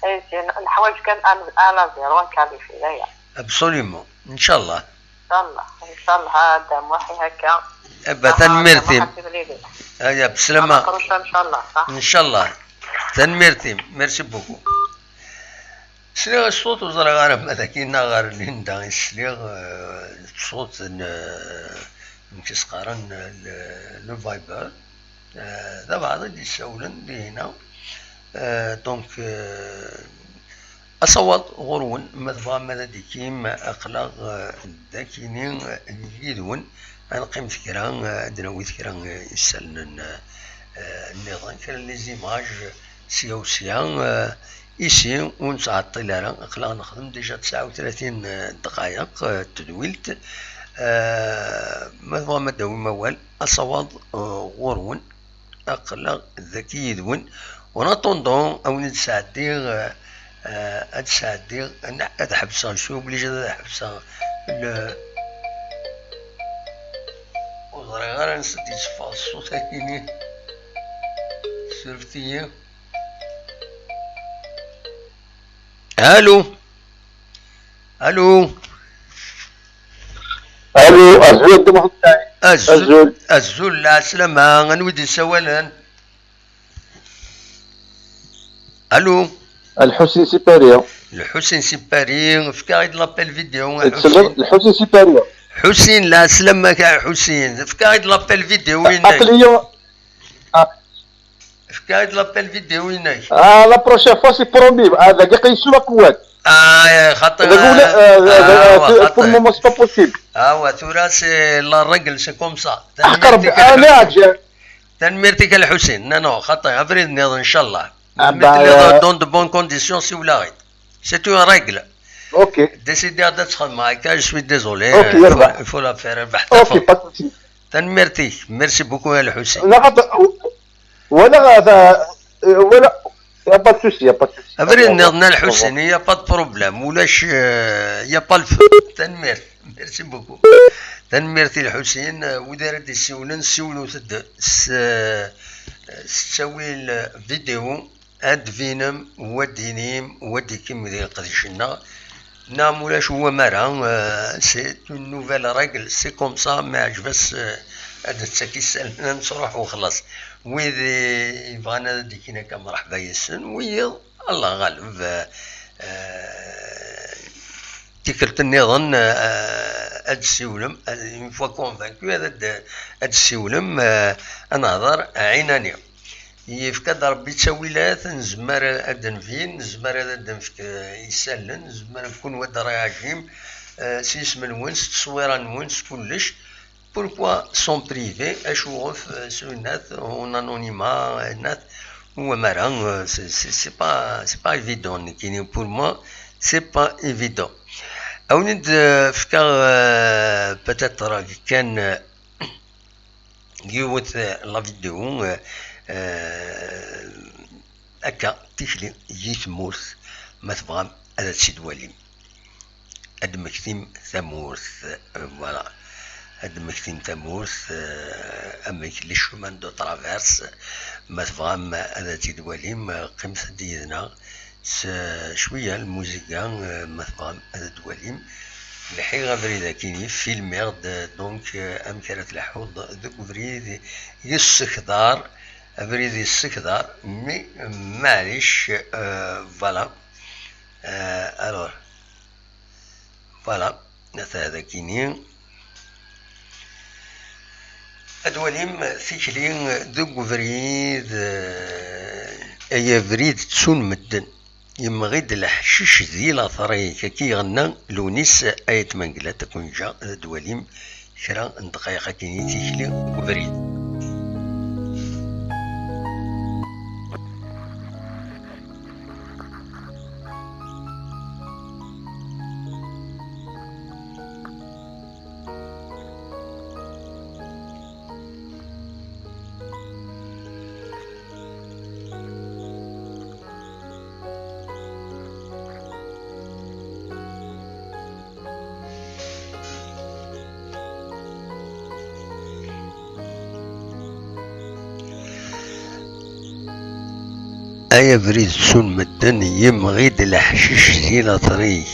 Eh, neḥwaǧ kan un, un à zéro, ad nkalifi, aya. Absolument. Ncallah. Ncallah, ncallah, a Dda Muḥ, akka. Eh ben, tanemmirt-im. Aya, beslama. Ncallah, ṣaḥ. Ncallah. Tanemmirt-im. Merci beaucoup. Sliɣ i ṣṣut, ur ẓriɣ ara ma d akkin neɣ ɣer Linda i sliɣ, eh, ṣṣut n, eh, amek i s-qqaren, eh, le, le Viber. Eh, d abeɛḍ i d-yessawlen dihina. Eh, donc, eh, asawaḍ ɣur-wen, ma tebɣam ad d-ikim, aql-aɣ, eh, d akini, eh, yid-wen, ad neqqimet kra, eh, ad d-nawit kra, eh, isallen, eh, eh, nniḍen, kra n les images, sya u sya, eh, ici, ur nettɛeṭṭil ara, aql-aɣ nexdem déjà tesɛa u tlatin, eh, ddqayeq, eh, tedwilt. Eh, ma tebɣam ad d-tawim awal, asawaḍ, eh, ɣur-wen. Aql-aɣ dagi yid-wen. En attendant, ad wen-d-sɛeddiɣ, eh, eh, ad sɛeddiɣ, ad ḥebseɣ, je suis obligé ad ḥebseɣ le, ur ẓriɣ ara ansa d-yetteffeɣ ṣṣut-agi-nni. Surfet-iyi. Allô? Allô? Allô, azul, a Dda Muḥend. Azul. Azul. Azul, lɛeslama, anwa i d-yessawalen? Allô? Lḥusin si Paris. Lḥusin si Paris, efk-aɣ-id l'appel vidéo, a Ḥusin. Lḥusin si Paris. Ḥusin, lɛeslama-k a Ḥusin, efk-aɣ-id l'appel vidéo-inek. Aql-iyi, ah. Efk-aɣ-id l'appel vidéo-inek. Ah, la prochaine fois, c'est promis. Ah, dagi qeysu akwad. Ah, ya, xaṭer, dagi ula, ah, euh, ah, euh, wa, pour le moment, c'est pas possible. Ah, wa, tura, c'est la règle, c'est comme ça. Aqreb, ah, neɣ. Tanemmirt-ik a Lḥusin. Non, non, xaṭi, abrid nniḍen, ncallah. Ah, melmi bah, telliḍ, euh, dans de bonnes conditions, siwel-aɣ-id. C'est une règle. Ok. Décidé ad txedmeḍ akka, je suis désolé. Ok, euh, il faut, yerbeḥ. Il faut la faire, yerbeḥ. Ok, pas de souci. Tanemmirt-ik. Merci beaucoup a Lḥusin. Voilà, euh, voilà, y a pas de souci, y a pas de souci. Abrid nniḍen a Lḥusin, y a pas de problème. Ulac, euh, y a pas le feu. Tanemmirt. Merci beaucoup. Tanemmirt i Lḥusin. Euh, wid ara d-isiwlen, siwlet-d s, s ttawil, euh, vidéo. Ad d-tbinem, wa d-inim, wa d-ikim di leqdic-nneɣ. Neɣ ma ulac wamara, euh, c'est une nouvelle règle, c'est comme ça, ma iɛǧeb-as, euh, ad nettak isallen, ad nettruḥ u xlaṣ. Wid i yebɣan ad d-ikin akka, mreḥba yes-sen, wiyiḍ, Allah ɣaleb, euh, euh, tikkelt nniḍen, euh, ad d-ssiwlem, euh, une fois convaincu, ad, ad, ad d-ssiwlem, euh, ad nehḍer ɛinani. Yefka-d Ṛebbi ttawilat, nezmer ad d-nbin, nezmer ad d-nefk, eh, isallen, nezmer kunwi ad d-reɛjim, eh, s yisem-nwen, s tteswira-nwen, s kullec. Pourquoi sont privés? Acuɣef, eh, s unat, en anonymat, unat, u amara, eh, c'est, c'est, c'est pas, c'est pas évident, nekkini, pour moi, c'est pas évident. Ad wen-d, eh, fkeɣ, eh, peut-être kan, eh, yiwet, eh, la vidéo, eh, eh, akka, tikli, yi tmurt, ma tebɣam ad tt-id-walim. Ad d-temmektim tamurt, eh, voilà. Ad d-temmektim tamurt, eh, amek, les chemins de traverse, ma tebɣam ad tt-id-walim, eh, qqimet-d yid-neɣ. S cwiya n lmuziga, eh, ma tebɣam ad d-twalim. Lḥiɣ abrid akini, filmiɣ-d, eh, donc, eh, amek ara tleḥḥuḍ deg ubrid yessekḍar, abrid yessekḍar, mais, eh, maɛlic, eh, voilà. Eh, alors, voilà, ata d akini. Ad walim tikli deg ubrid, eh, ay abrid ttun medden. Yemɣi-d leḥcic di later-ik, akka i ɣenna Lewnis Ayt Mengellat. Ad ken-ǧǧeɣ ad d-walim kra n ddqayeq akkin i tikli deg ubrid. Ay abrid ttun medden, yemɣi-d leḥcic di later-ik.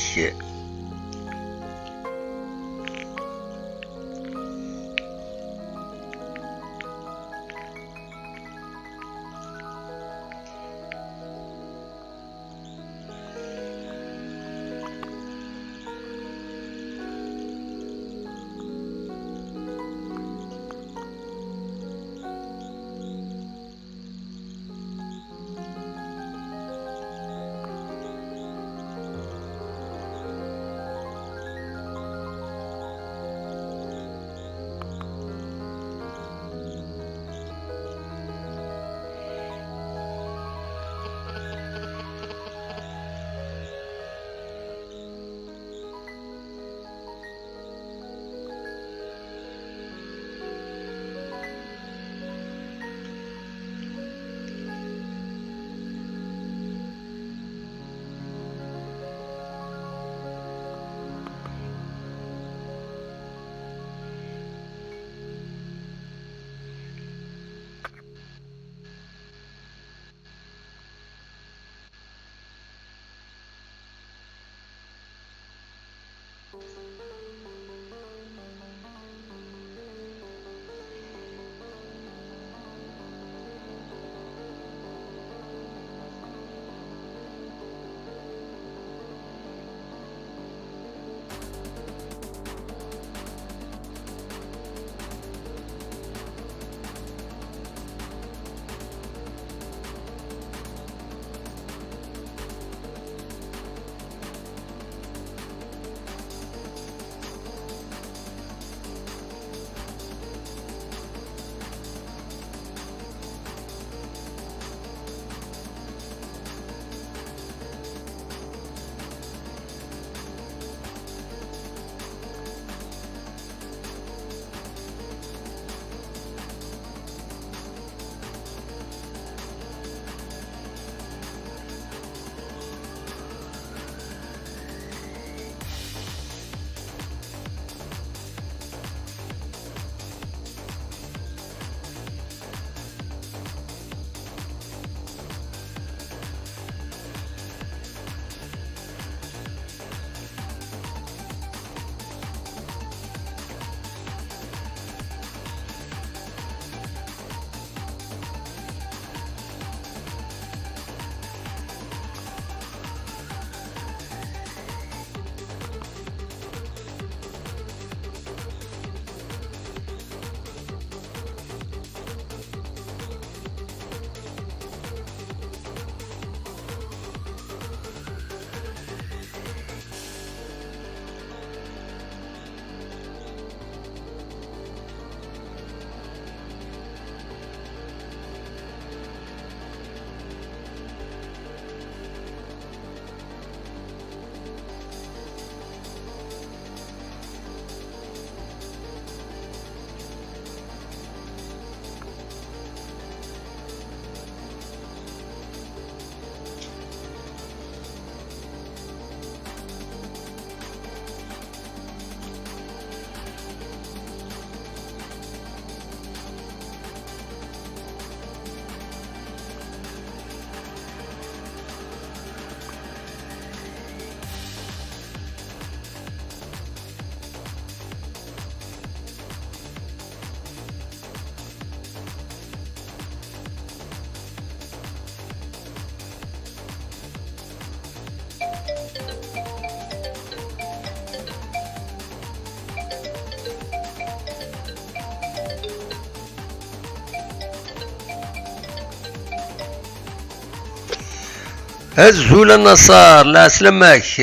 Azul a Naṣer, lɛeslama-k.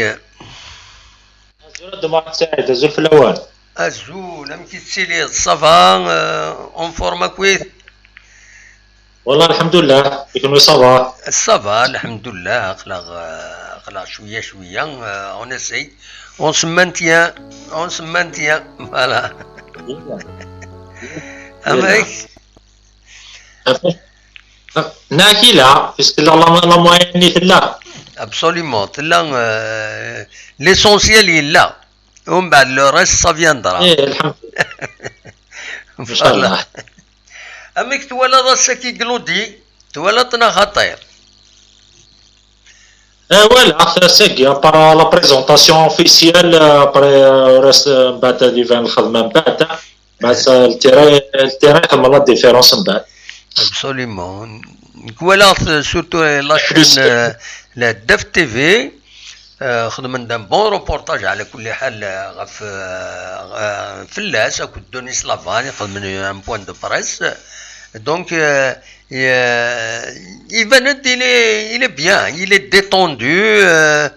Azul a Duma Saɛid, azul fell-awen. Azul, amek i tettiliḍ? Ça va, euh, en forme akkit? Wallah, lḥemdullah, i kenwi ça va? Ça va, lḥemdullah, aql-aɣ, euh, aql-aɣ cwiya cwiya, euh, on essaye, on se maintient, on se maintient, voilà. Amek? Neɣ yella, puisque la, la, la moyenne i tella. Absolument, tella, euh, l'essentiel yella. Umbeɛd, le reste, ça viendra. Eh, lḥemdullah. Voilà. Inchallah. Amek twalaḍ ass-agi, Glodi? Twalaḍ neɣ xaṭi? Eh, voilà, c'est, c'est bien, par la présentation officielle, euh, après, euh, reste, euh, mbeɛd ad iban lxedma mbeɛd. Bas, euh, le terrain, le terrain, c'est la différence, en fait. Absolument. Voilà, c'est surtout, euh, la chaîne, euh, la Def T V, euh, خدمنا un bon reportage على كل حال، euh, غف, euh, euh, فلاس, أكو دوني سلافاني, خدمنا un point de presse. Donc, euh, euh, il venait, il est, il est bien, il est détendu, euh,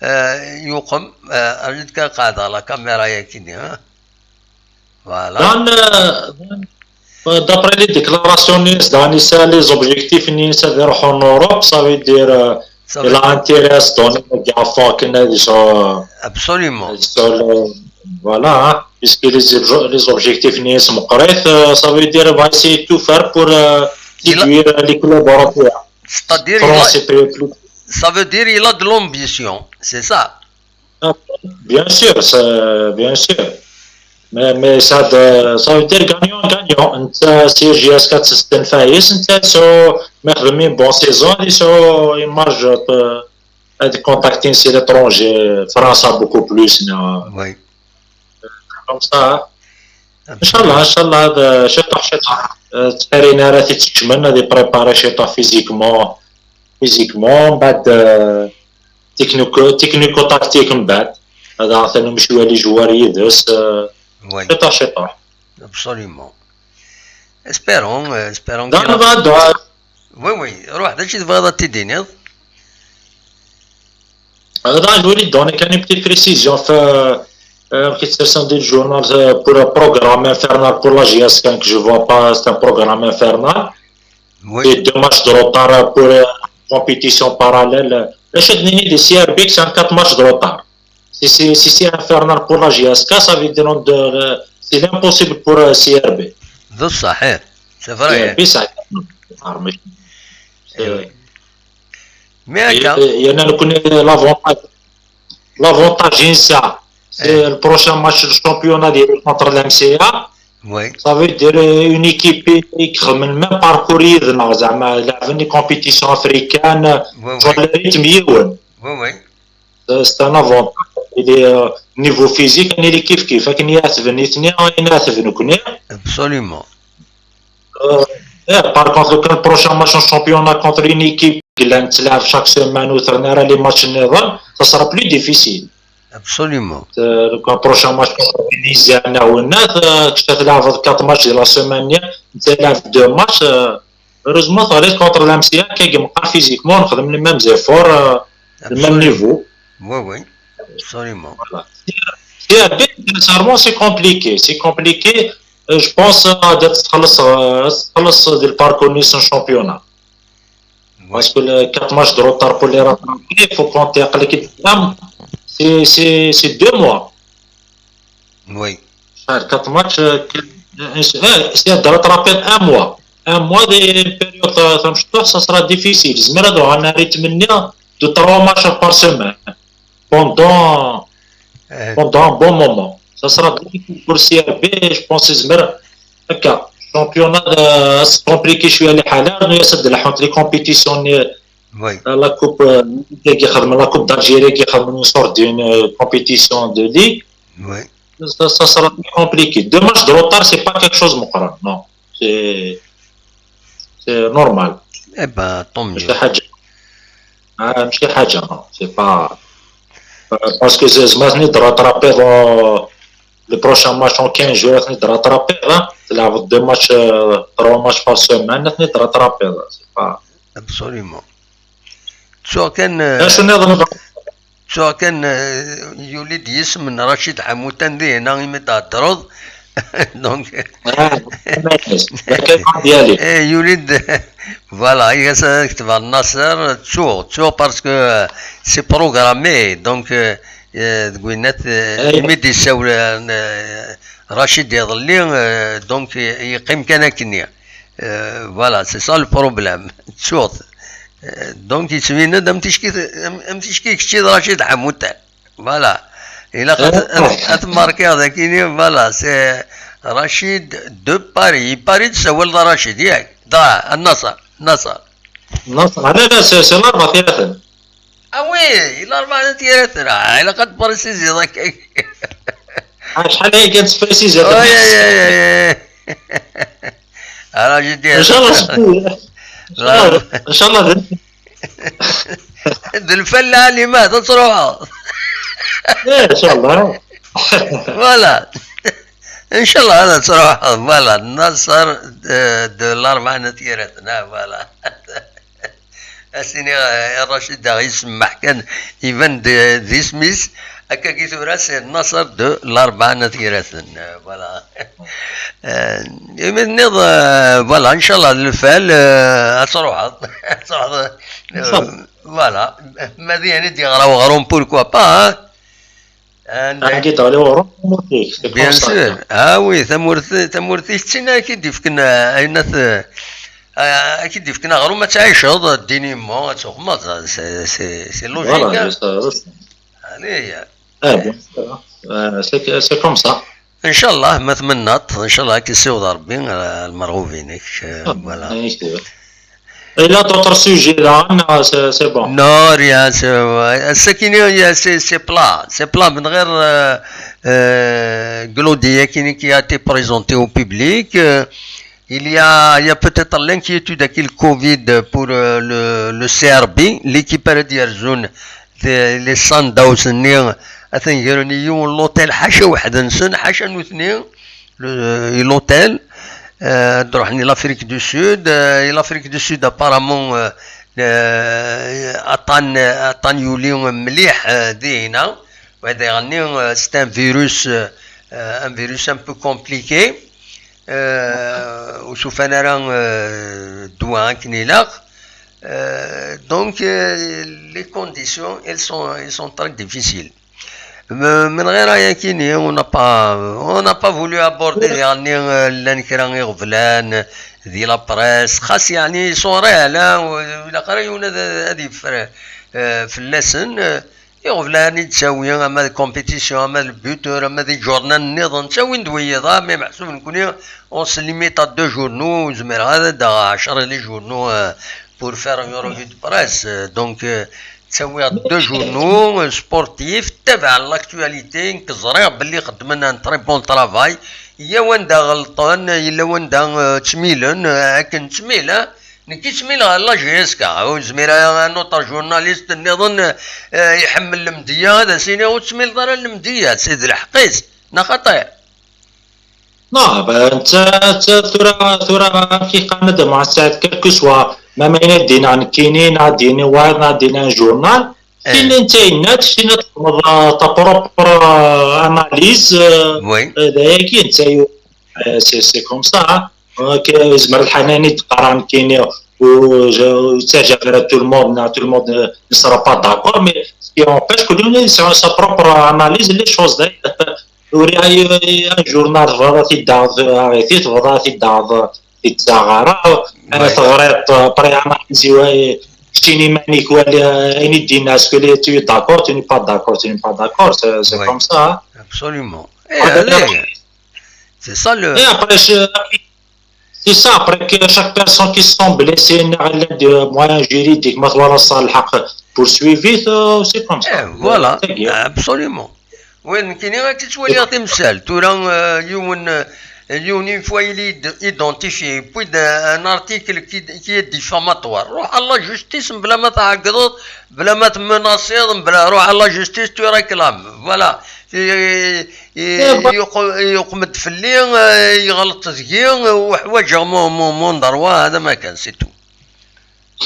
euh, يقوم, euh, أريد كان قاعد على كاميرا يا كيني, ها؟ Voilà. Dan, euh, dan, euh, d'après les déclarations, dan, c'est les objectifs, c'est de en Europe, ça veut dire, euh, ça veut il a intérêt à se donner des enfants qui ne sont, absolument, sur le, voilà, hein, puisque les, obje- les objectifs, c'est, euh, ça veut dire, il va essayer de tout faire pour, euh, séduire les clubs européens. C'est-à-dire, il a, France, c'est plus, plus, ça veut dire, il a de l'ambition, c'est ça. Ah, bien sûr, ça, bien sûr. Mais, mais ça, de- ça veut dire gagnant-gagnant. انت سي جي اس كتستنفع يس انت سو مخدمين بون سيزون اللي سو ايماج هاد كونتاكتين سي ليترونجي فرنسا بوكو بلوس هنا. Oui. Comme ça. ان شاء الله، ان شاء الله هذا شي طاح شي طاح. التمارين راه تيتكمل، هذه بريباري شي طاح فيزيكمون، فيزيكمون بعد، آه، تكنيكو تكنيكو تاكتيك من بعد. هذا ثاني مش يولي جوار يدوس، آه، oui, شي طاح شي طاح. Absolument. Espérons, euh, espérons. دان بعد. Oui, oui, روح هذا الشيء تبغى تديني. هذا غير دوني كان بتي بريسيزيون في، آه، كي تسمى دي جورنال، آه، pour un programme infernal pour la J S K, que je vois pas, c'est un programme infernal. Oui. Et deux matchs de retard pour, euh, compétition parallèle. Là, je te dis, le C R B, c'est un quatre matchs de retard. Si c'est, si c'est infernal pour la J S K, ça veut dire de, euh, c'est impossible pour, euh, C R B. C'est vrai. C R B, c'est un quatre matchs de retard, mais, eh oui, mais il y en a qui connaissent l'avantage. L'avantage, c'est ça. C'est le prochain match de championnat contre l'M C A. Oui. Ça veut dire, euh, une équipe qui a le même parcours, زعما لاعبين les compétitions africaines, oui, oui, sur le rythme يون. Oui, oui. C'est, c'est un avantage. Il est, euh, niveau physique, il est كيف كيف, كاين يعتبني اثنين، كاين يعتبني كني. Absolument. Euh, eh, par contre, le prochain match en championnat contre une équipe qui l'a chaque semaine ou les matchs, ça sera plus difficile. Absolument. Euh, donc, le prochain match contre Venise, il y a un, euh, tu as quatre matchs de la semaine, tu as deux matchs, euh, heureusement, ça reste contre l'M C A, qui est physiquement, on a les mêmes efforts, euh, le même niveau. Oui, oui. Absolument. Voilà. C'est, c'est, sincèrement, c'est compliqué. C'est compliqué. Euh, je pense, euh, d'être, euh, le parcours en championnat. Parce que les quatre matchs de retard pour les rattraper, il faut compter avec l'équipe. C'est, c'est, c'est deux mois. Oui. Quatre matchs, euh, que- euh, euh, c'est de rattraper un mois. Un mois de période, euh, ça sera difficile. Mais là, on a un rythme de trois matchs par semaine. Pendant, pendant un bon moment. Ça sera difficile pour C R B, je pense, زعما هكا. Championnat, euh, c'est compliqué شوية الحالة، mais c'est de la honte, les compétitions, euh, oui, la coupe, euh, كي يخدم la coupe d'Algérie, كي يخدم une sorte d'une, euh, compétition de ligue. Oui. Ça, ça sera compliqué. Deux matchs de retard, c'est pas quelque chose مقران, non. C'est, c'est normal. Eh ben, tant mieux. ماشي حاجة. آه، ماشي حاجة، non. C'est pas, parce que c'est, زعما ثني de rattraper dans les prochains matchs en quinze jours, ثني de rattraper, hein. تلعب deux matchs, euh, trois matchs par semaine, ثني de rattraper, c'est pas. Absolument. Ttuɣ kan, eh, acu nniḍen? Ttuɣ kan, eh, yuli-d yisem n Racid Ḥamutan dihina imi d-theddreḍ. Donc, ah, eh, yuli-d, voilà, i as-, ad ketbeɣ Nasser, ttuɣ, ttuɣ parce que, euh, c'est programmé, donc, euh, euh, deg winna, euh, imi d-yessawel, euh, Racid iḍelli, euh, donc, euh, yeqqim kan akkenni. Euh, voilà, c'est ça le problème. Ttuɣ. Euh, donc, yettbin-d am ticki, am, am ticki kečči d Racid Ḥamutan. Voilà. Ilaq ad, ad, ad markiɣ dagini, voilà, c'est Rachid de Paris. I Paris d-tsawaleḍ a Rachid, yak? Da, a Nasser, Nasser. Nasser, ah, la, la, c'est, c'est l'Arbaɛa n At Yiraten. Ah oui, l'Arbaɛa n At Yiraten. Ah, ilaq ad préciser akka. Ah, acḥal aya kan tpréciser. Aïe, aïe, aïe, aïe. Alors, j'ai dit, inchallah, inchallah, inchallah, d lfalla Alima, ad truḥeḍ. Eh, inchallah. Voilà. Inchallah, ad truḥeḍ. Voilà, Nasser, euh, de l'Arbaɛa n At Yiraten, ah, voilà. Ad s-iniɣ, eh, Racid, ad aɣ-isemmeḥ kan, iban-d, eh, d isem-is. Akkagi tura, c'est Nasser de l'Arbaɛa n At Yiraten. Eh, voilà. Eh, imi tenniḍ, eh, voilà, inchallah, d lfal, eh, ad truḥeḍ. Ad truḥeḍ, eh, voilà. Ma d yan i d-yeɣra weɣrum, pourquoi pas, hein? Anda i d-yeɣli weɣrum, tamurt-ik, c'est bien sûr. Ah oui, tamurt, tamurt-ik d tin ara k-id-ifken, eh, ayen at, eh, ara k-id-ifken aɣrum, ad tɛiceḍ, ddin yemma, ad tuxmeḍ, c'est, c'est, c'est logique, hein. Voilà, c'est ça. Allez. Ah, bien sûr. Euh, c'est que, c'est comme ça. Inchallah, ma tmennaḍ, inchallah, ad k-issiweḍ Rebbi, eh, lmerɣub-inek, eh, voilà. Il a d'autres sujets là, non, c'est, c'est bon. Non, rien, c'est, ouais, c'est qu'il y a, c'est, c'est plat, c'est plat, من غير, euh, euh, Glody, qui, qui a été présenté au public, euh, il y a, il y a peut-être l'inquiétude avec le Covid pour, euh, le, le C R B, l'équipe de Dierzun, les, les Sundowns, atan gren yiwen l'hôtel, ḥaca weḥd-nsen, ḥaca nutni, le, l'hôtel, euh, ad ruḥen i l'Afrique du Sud, euh, i l'Afrique du Sud, apparemment, euh, euh, aṭṭan, aṭṭan yuli mliḥ, euh, dihina, wa diɣenni, euh, c'est un virus, euh, un virus un peu compliqué, euh, ur s-ufan ara, euh, ddwa akken ilaq, euh, donc, euh, les conditions, elles sont, elles sont très difficiles. M-, من غير ayakini, on n'a pas, on n'a pas voulu aborder, yeɛni, euh, llan kra iɣeblan di la presse, xas yeɛni, ils sont réels, hein, ur ilaq ara yiwen ad, ad yeffer, euh, fell-asen, euh, iɣeblan i d-ttawi, ama d compétition, ama d buteur, ama d iǧurnan nniḍen, ttawin-d wiyiḍ, ah, mais meḥsub nekni, on se limite à deux journaux, ur zmireɣ ad d-aɣeɣ ɛecra les journaux, euh, pour faire une revue de presse, euh, donc, euh, ttawiɣ-d deux journaux, euh, sportifs, ttabaɛen l'actualité, nekk ẓriɣ belli xeddmen un très bon travail, yella wanda ɣelṭen, yella wanda, euh, ttmilen, euh, akken ttmil, ah, nekk i ttmileɣ ɣer la J S K, ur nezmir ara un autre journaliste nniḍen, euh, iḥemmel lemdeyya, ad as-iniɣ ur ttmileḍ ara lemdeyya, c'est d lḥeqq-is, neɣ xaṭi? Non, ben, netta, netta tura, tura, amek yeqqar Nna Muḥend Saɛid, quel que soit, ma ma yenna ad d-iniɣ nekkini, neɣ ad d-yini wayeḍ, neɣ ad d-yini un journal, eh, tin netta yenna-tt, tin ad txedmeḍ, euh, ta propre, euh, analyse, euh, oui, euh, d ayagi, netta yu-, euh, c'est, c'est comme ça, hein. Euh, ke-, yezmer lḥal ad d-qqareɣ nekkini, ur, ur ttaǧǧaɣ ara tout le monde, neɣ tout le monde, euh, ne sera pas d'accord, mais ce qui empêche que lui, il a sa propre analyse, les choses, d'ailleurs. Ur i-, i-, un journal tebɣiḍ ad t-id-taɣeḍ, aɣ-it-, tebɣiḍ ad t-id-taɣeḍ i ttaɣ ara, ouais, teɣriḍ, après analyse-iw, keččini iman-ik wali, ayen i d-yenna, est-ce que tu es d'accord, tu n'es pas d'accord, tu n'es pas d'accord, c'est, c'est, ouais, comme ça, hein. Absolument. Eh, après, allez, c'est ça le, et après, je, c'est ça, après que chaque personne qui sont blessés, il y a des moyens juridiques, ma twalaḍ ṣṣa lḥeqq poursuivi, euh, c'est comme ça. Eh, voilà, absolument. Oui, nekkini akka i ttwaliɣ timsal. Tura, euh, yiwen, euh, yiwen, une fois il est id-, identifié, puis d'un, un article qui, qui est diffamatoire. Ruḥ à la justice, bla ma tɛeggḍeḍ, bla ma tmenasiḍ, bla, ruḥ à la justice, tu réclames. Voilà. I, i, yuq-, yuqem-d fell-i, euh, yeɣleḍ deg-i, euh, uḥwaǧeɣ mon, mon, mon droit, هذا ما كان, c'est tout.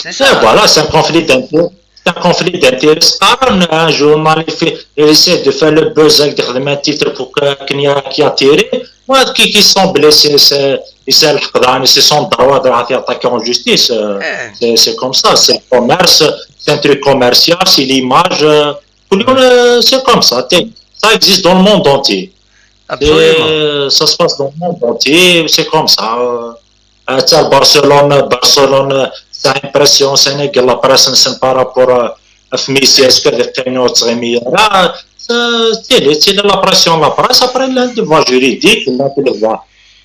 C'est ça. Et voilà, c'est un conflit d'intérêts. c'est un conflit d'intérêts. Qqaren un journal, il fait, il essaie de faire le buzz avec des, des titres pour que, qu'il y a, qu'il y a attirer. Moi, qui, qui sont blessés, c'est, c'est le حق داعي, c'est son droit de attaquer en justice. Euh, c'est, c'est comme ça, c'est le commerce, c'est un truc commercial, c'est l'image. Euh, كل يوم, euh, c'est comme ça. T'es- Ça existe dans le monde entier. Absolument. Et ça se passe dans le monde entier, c'est comme ça. Euh, حتى Barcelone, Barcelone, ça impression, c'est une la presse, c'est par rapport à, à Messi, est-ce que les canaux très meilleurs là, c'est, c'est la pression, la presse, après, il y a des voies juridiques, il y a des voies.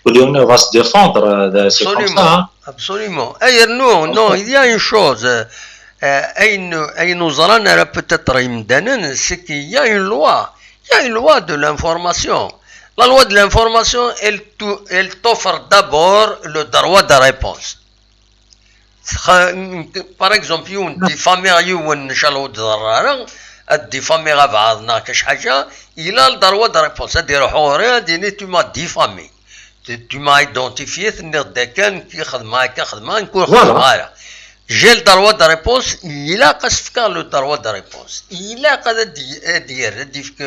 كل يوم va se défendre, euh, c'est comme Absolument. ça. Hein. Absolument. Et non, non, il y a une chose. Euh, ayen, ayen ur ẓran ara peut-être yimdanen, c'est qu'il y a une loi. Il y a une loi de l'information. La loi de l'information, elle, tou- elle t'offre d'abord le droit de réponse. Txa- Par exemple, yiwen diffamer yiwen, ncallah ur d-ḍerr ara, ad diffamer abɛaḍ neɣ kac ḥaǧa, il a le droit de réponse. Ad iruḥ ɣur-i, ad yini tu m'as diffamé. Tu, tu m'as identifié, tenniḍ-d akken, ki xedmeɣ akka, xedmeɣ, nekk ur Voilà. xedmeɣ ara. J'ai le droit de réponse, ilaq ad s-fkeɣ le droit de réponse. Ilaq ad d-, ad d-yerr, ad d-yefk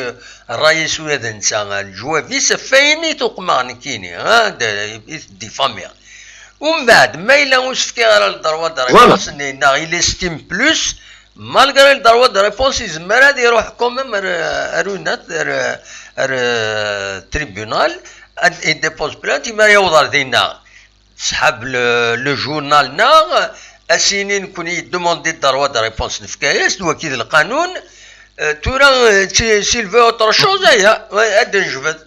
ṛṛay-is ula d netta, leǧwab-is ɣef wayen i tuqmeɣ nekkini, ha, d-, i t-diffamiɣ. Umbeɛd, ma yella ur s-fkiɣ ara le droit de Voilà. réponse-nni, neɣ il estime plus, malgré le droit de réponse, yezmer ad iruḥ quand même ar, ar une, ar, ar, euh, tribunal, ad, il dépose plainte, imi ara yaweḍ ar dinna. Sḥab le, le journal-nneɣ, a s-yini nekkni demande de droit de réponse nefka-yas-d, waki d lqanun. Euh, tura, euh, si, s'il veut autre chose, aya, ouais, ad d-nejbed.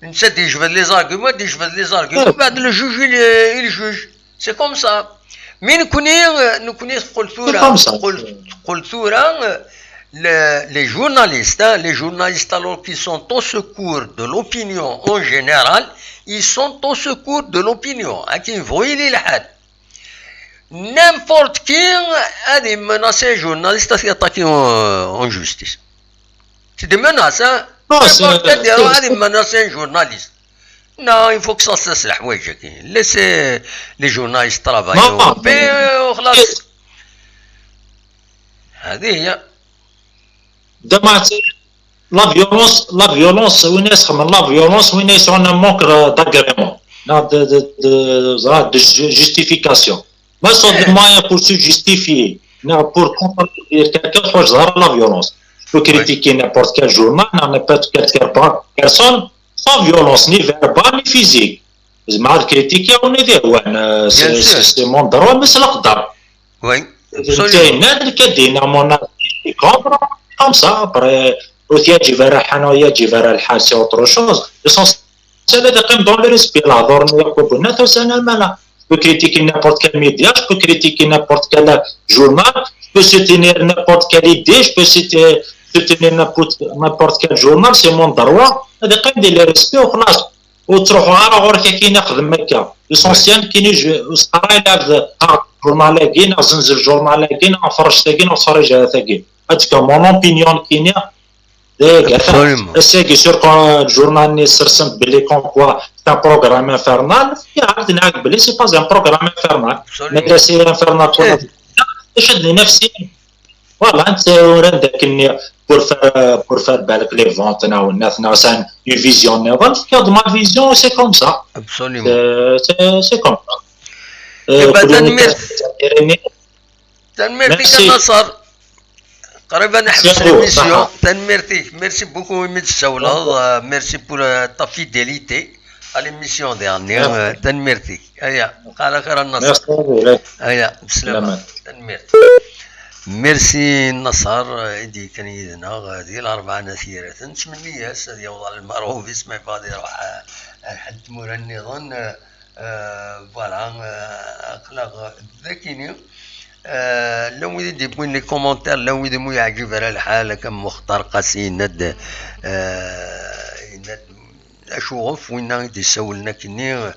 Netta ad d-yejbed les arguments, ad d-yejbed les arguments, Ouais. Umbeɛd le juge, il, euh, il juge. C'est comme ça. Mais nekkni, euh, nekkni teqqel tura, C'est comme ça. teqqel, teqqel tura, euh, le, les journalistes, hein, les journalistes alors qu'ils sont au secours de l'opinion en général, ils sont au secours de l'opinion, hein, qui voient les lhad. N'importe qui, ad imenacer un journaliste, ad t-attaquer en, en justice. C'est des menaces, hein. Non, N'importe c'est- qui, ad c'est- imenacer un journaliste. Non, il faut que ça cesse, la حوايج كاين. Laissez les journalistes travailler. Non, Mais, euh, خلاص. هذه هي. دابا la violence, la violence, وين يسخن la violence, وين يسعون un manque d'agrément, لا de, de, de, زعما de ju- justification. ما sont des moyens pour se justifier, لا pour contredire quelqu'un, خرج ظهر la violence. Tu peux critiquer n'importe quel journal, n'importe quelle personne, sans violence, ni verbale, ni physique. زعما هاد critiquer on est des, c'est, c'est mon droit, mais c'est القدر. Oui, absolument. كاين هاد الكادينا mon avis, c'est contre, comme ça, après, وتيجي برا حنا ويجي برا الحال, c'est autre chose. L'essentiel هذا يقيم dans le respect, لا ضرني يقول بنات وسنة الملا. Je peux critiquer n'importe quel média, je peux critiquer n'importe quel journal, je peux soutenir n'importe quelle idée, je peux soutenir, soutenir n'importe, n'importe quel journal, c'est mon droit. هذا يقيم dans le respect وخلاص. وتروحوا غير غير كاين يخدم هكا. L'essentiel كاين يجي وصقرا الى هذا الجورنال هاكي، نغزنزل الجورنال هاكي، نغفرش هاكي، نغفرش هاكي. هذيك mon opinion كاين. ديك Absolument. C'est sûr que le journal ني سرسنت بلي comme quoi c'est un programme infernal. يا عرفت نعاك بلي c'est pas un programme infernal. Absolument. Mais c'est infernal. شدني نفسي. Voilà, انت ورا داك النية pour faire, pour faire بالك les ventes نا والناس نا سان une vision نيفال. كاد ma vision, c'est comme ça. Absolument. C'est, c'est, c'est comme ça. إيه، كل يوم تنميرت. يتعطيني. تنميرتك Merci. يا نصر. قريبا نحبس C'est bon, l'émission. صح. تنميرتك. Merci beaucoup, Imid Saoula. Euh, merci pour, euh, ta fidélité à l'émission dernière. Euh, تنميرتك. هيا، قال خير النصر. Merci à vous. هيا، بسلامة. سلامات. تنميرت. Merci نصر، إيدي كان يدنا غادي الأربعة ناثيرات. نتمنى ياس هذه يوضع المروفيس ما يبغى يروح، آه، حد مورا نظن. آه، voilà، آه، أخلاق ذاكيني. آه، لو ويدي دي بوين les commentaires، لو ويدي مو يعجب على الحال، كان مختار قاسي يند، آه، يند أشوف وين يدي سولنا كني،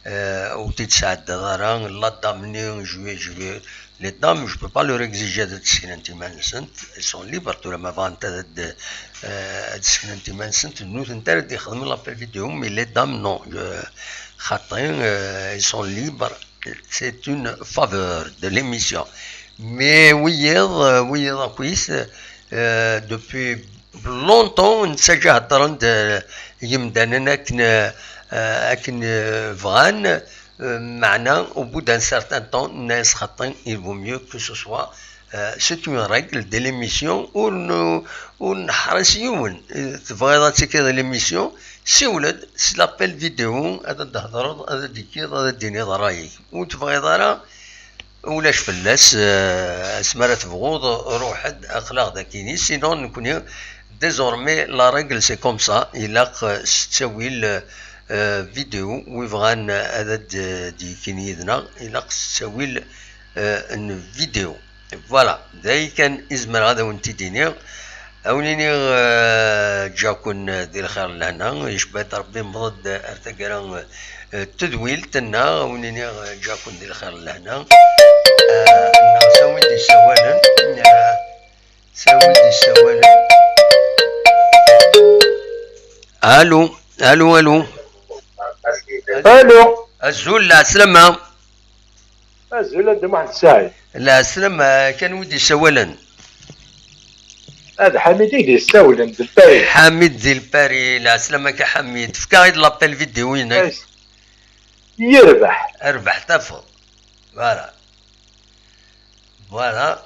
آه، أو تتساعد دارا، لا دامني، جوي، جوي. Les dames, je peux pas leur exiger ad d-seknent iman-nsent, elles sont libres, tura ma bɣant ad, ad, euh, ad d-seknent iman-nsent, d nutenti ara d-ixedmen l'appel vidéo, mais les dames, non. Je, xaṭi, euh, elles sont libres, c'est une faveur de l'émission. Mais wiyiḍ, wiyiḍ akk-is, euh, depuis longtemps, nettaǧǧa heddren-d, euh, yimdanen akken, euh, akken, euh, bɣan, euh, meɛna, au bout d'un certain temps, nnan-as xaṭi, il vaut mieux que ce soit, euh, c'est une règle de l'émission, ur n-, ur neḥṛis yiwen. Euh, tebɣiḍ ad tikiḍ l'émission, siwel-d s l'appel vidéo, ad d-thedreḍ, ad d-tekkiḍ, ad d-tiniḍ ṛṛay-ik. Ur tebɣiḍ ara, ulac fell-as, euh, asmi ara tebɣuḍ, ruḥ-d, aql-aɣ dakini. Sinon, nekni, désormais, la règle, c'est comme ça. Ilaq, euh, s ttawil, euh, vidéo, wi bɣan ad d-, d-yekkin yid-neɣ, ilaq s ttawil, euh, n vidéo. Voilà, d ayen kan i zemreɣ ad awen-t-id-iniɣ. A wen-iniɣ, eh, ǧǧiɣ-ken di lxir d lehna, icebba-d Rebbi, mḍed ar taggara, eh, n tedwilt-nneɣ. A wen-iniɣ, eh, ǧǧiɣ-ken di lxir d lehna. Eh, neɣ s awi d-yessawalen, eh, s awi d-yessawalen. Alu, alu, alu. Alu. Azul, lɛeslama. Azul a Dda Muḥend Saɛid. Lɛeslama, kan wi d-yessawalen? Ad Ḥamid i d-yessawlen, d Lpari. Ḥamid di Lpari, lɛeslama-k a Ḥamid. Fek-aɣ-id l'appel vidéo-inek. Yirbeḥ. Rbeḥ tafeḍ. Voilà. Voilà.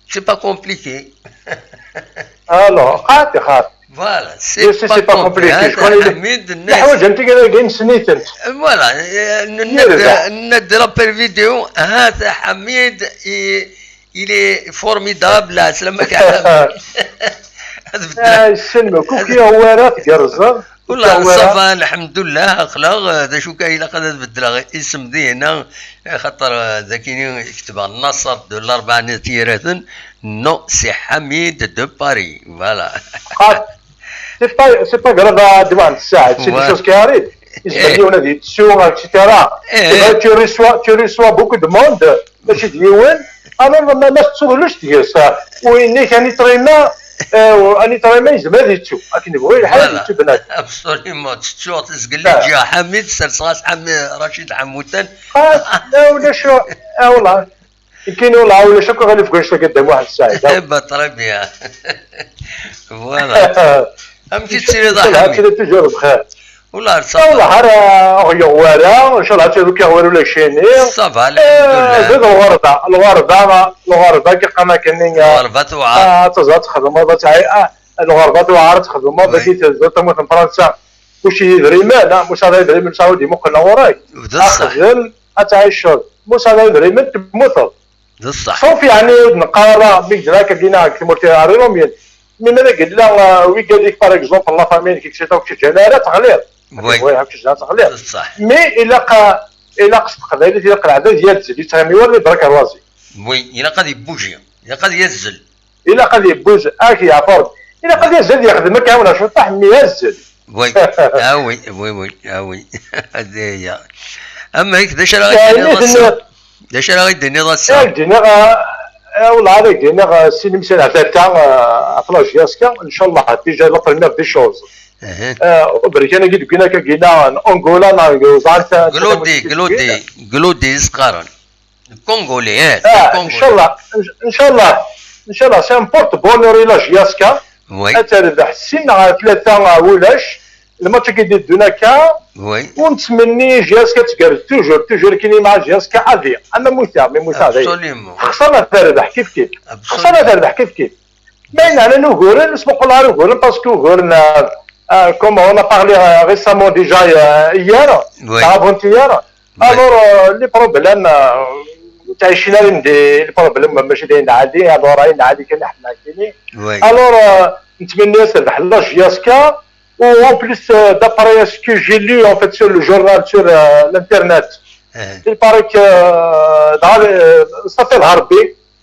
C'est pas compliqué. Alors, xaṭi, xaṭi. Voilà, c'est pas compliqué. Je crois que les, les حوايج n tigara-agi nessen-itent. Voilà, euh, n-, n-, n-, de l'appel vidéo, ah, Hamid, il, il est formidable, là, c'est le mec. Ah, yessen, kuki awara tgerrzeḍ. Wallah, ça va, lḥemdullah, aql-aɣ, d acu kan, ilaq ad beddleɣ isem dihina, axaṭer, eh, d akini i ketbeɣ Nasser de l'Arbaɛa n At Yiraten, non, c'est Hamid de Paris, voilà. Ah, c'est pas, c'est pas grave, à Dda Muḥend Saɛid, c'est des choses qui arrivent. Yezmer yiwen ad yettu, et cetera. Tu vois, tu reçois, tu reçois beaucoup de monde, mačči d yiwen. Alors, ma, ma tettuḍ ulac deg-s, ah, u inek un être humain, euh, un être humain yezmer ad yettu. Akken yebɣu lḥal, yettu bnadem. Absolument, tettuɣ zgelli ǧǧiɣ Ḥamid, serseɣ-as Ḥami-, Racid Ḥamutan. Ah, la, ulac, ah, wallah. Nekkini, wallah, ulac akk aɣilif deg wannect-agi a Dda Muḥend Saɛid, ah. Eh ben, très bien. Voilà. Amek i tettiliḍ a Ḥamid? Toujours bxir. Ula ar ṣṣaba. Ula ar, ur yuɣ wara, ncallah ad teddu kiɣ wara ula kcini. Ṣṣaba, eh, lḥemdullah. D lɣerba, lɣerba, lɣerba ki qqan akkenni, lɣerba tuɛar. Ah, ad teẓra txedmeḍ, ad tɛi-, ah, lɣerba tuɛar ad txedmeḍ, oui, dagi tezdeɣ tamurt n Fransa. Ur s idrimen, ah, musa d idrimen, musa ur d-imuqel ɣur-k. D ṣṣeḥ. Axdem, ad tɛiceḍ. Musa d idrimen, temmuteḍ. D ṣṣeḥ. Sauf, yeɛni, ur d-neqqar ara, mi yella akka dina deg tmurt ar Irumyen. Mi ma d agella, ah, wigad-ik, par exemple, la famille-ik, et cetera, ur k-ǧǧan ara, teɣliḍ. Oui. Ur k-ǧǧan ara, teɣliḍ. D ṣṣeḥ. Mais ilaq, ah, ilaq s teqbaylit, ilaq leɛdad yazzel, yettɣimi war les bras croisés. Oui, ilaq ad ibbuji, ilaq ad yazzel. Ilaq ad ibbuj, ak yeɛfer. Ilaq ad yazzel, yexdem, ad k-ɛawneɣ ciṭṭaḥ, mais yazzel. Oui, ah oui, oui, oui, ah oui. Ad aya. Amek, d acu ara ɣ-d-tiniḍ ass-a? D acu ara ɣ-d-tiniḍ ass-a? Ad d-iniɣ, ah, ah, wallah, ad d-iniɣ, ah, sin imsal ɣef atta, ah, ɣef la J S K, ncallah, déjà la première des choses. Ah, uberkan-agi deg win akka gina n Angola, neɣ deg uẓar ta-, Glodi, Glodi, Glodi i s-qqaren. Congolais, eh, ah, Congolais. Ncallah, nc-, ncallah, ncallah, c'est un porte-bonheur i la J S K. Oui. Ad terbeḥ sin ɣer tlata ɣer ulac. Lmatch-agi d-yeddun akka. Oui. Ur nettmenni J S K tgerrez toujours, toujours kini ma J S K avi. Ama muteɣ, mi muteɣ dayen. Absolument. Xsara ad terbeḥ kif kif. Absolument. Xsara ad terbeḥ kif kif. Mais il y a un uguren, je ne sais pas uguren, parce que uguren, euh, euh, comme on a parlé, euh, récemment déjà, euh, hier, oui, avant-hier. Oui. Alors, euh, les problèmes, euh, تعيشنا les problèmes, ماشي داين عادي، alors راين عادي كان احنا كاينين. Oui. Alors, euh, نتمنى تربح la J S K. Ou en plus, euh, d'après ce que j'ai lu en fait sur le journal, sur, euh, l'internet, il paraît que, euh, ça fait le harbi.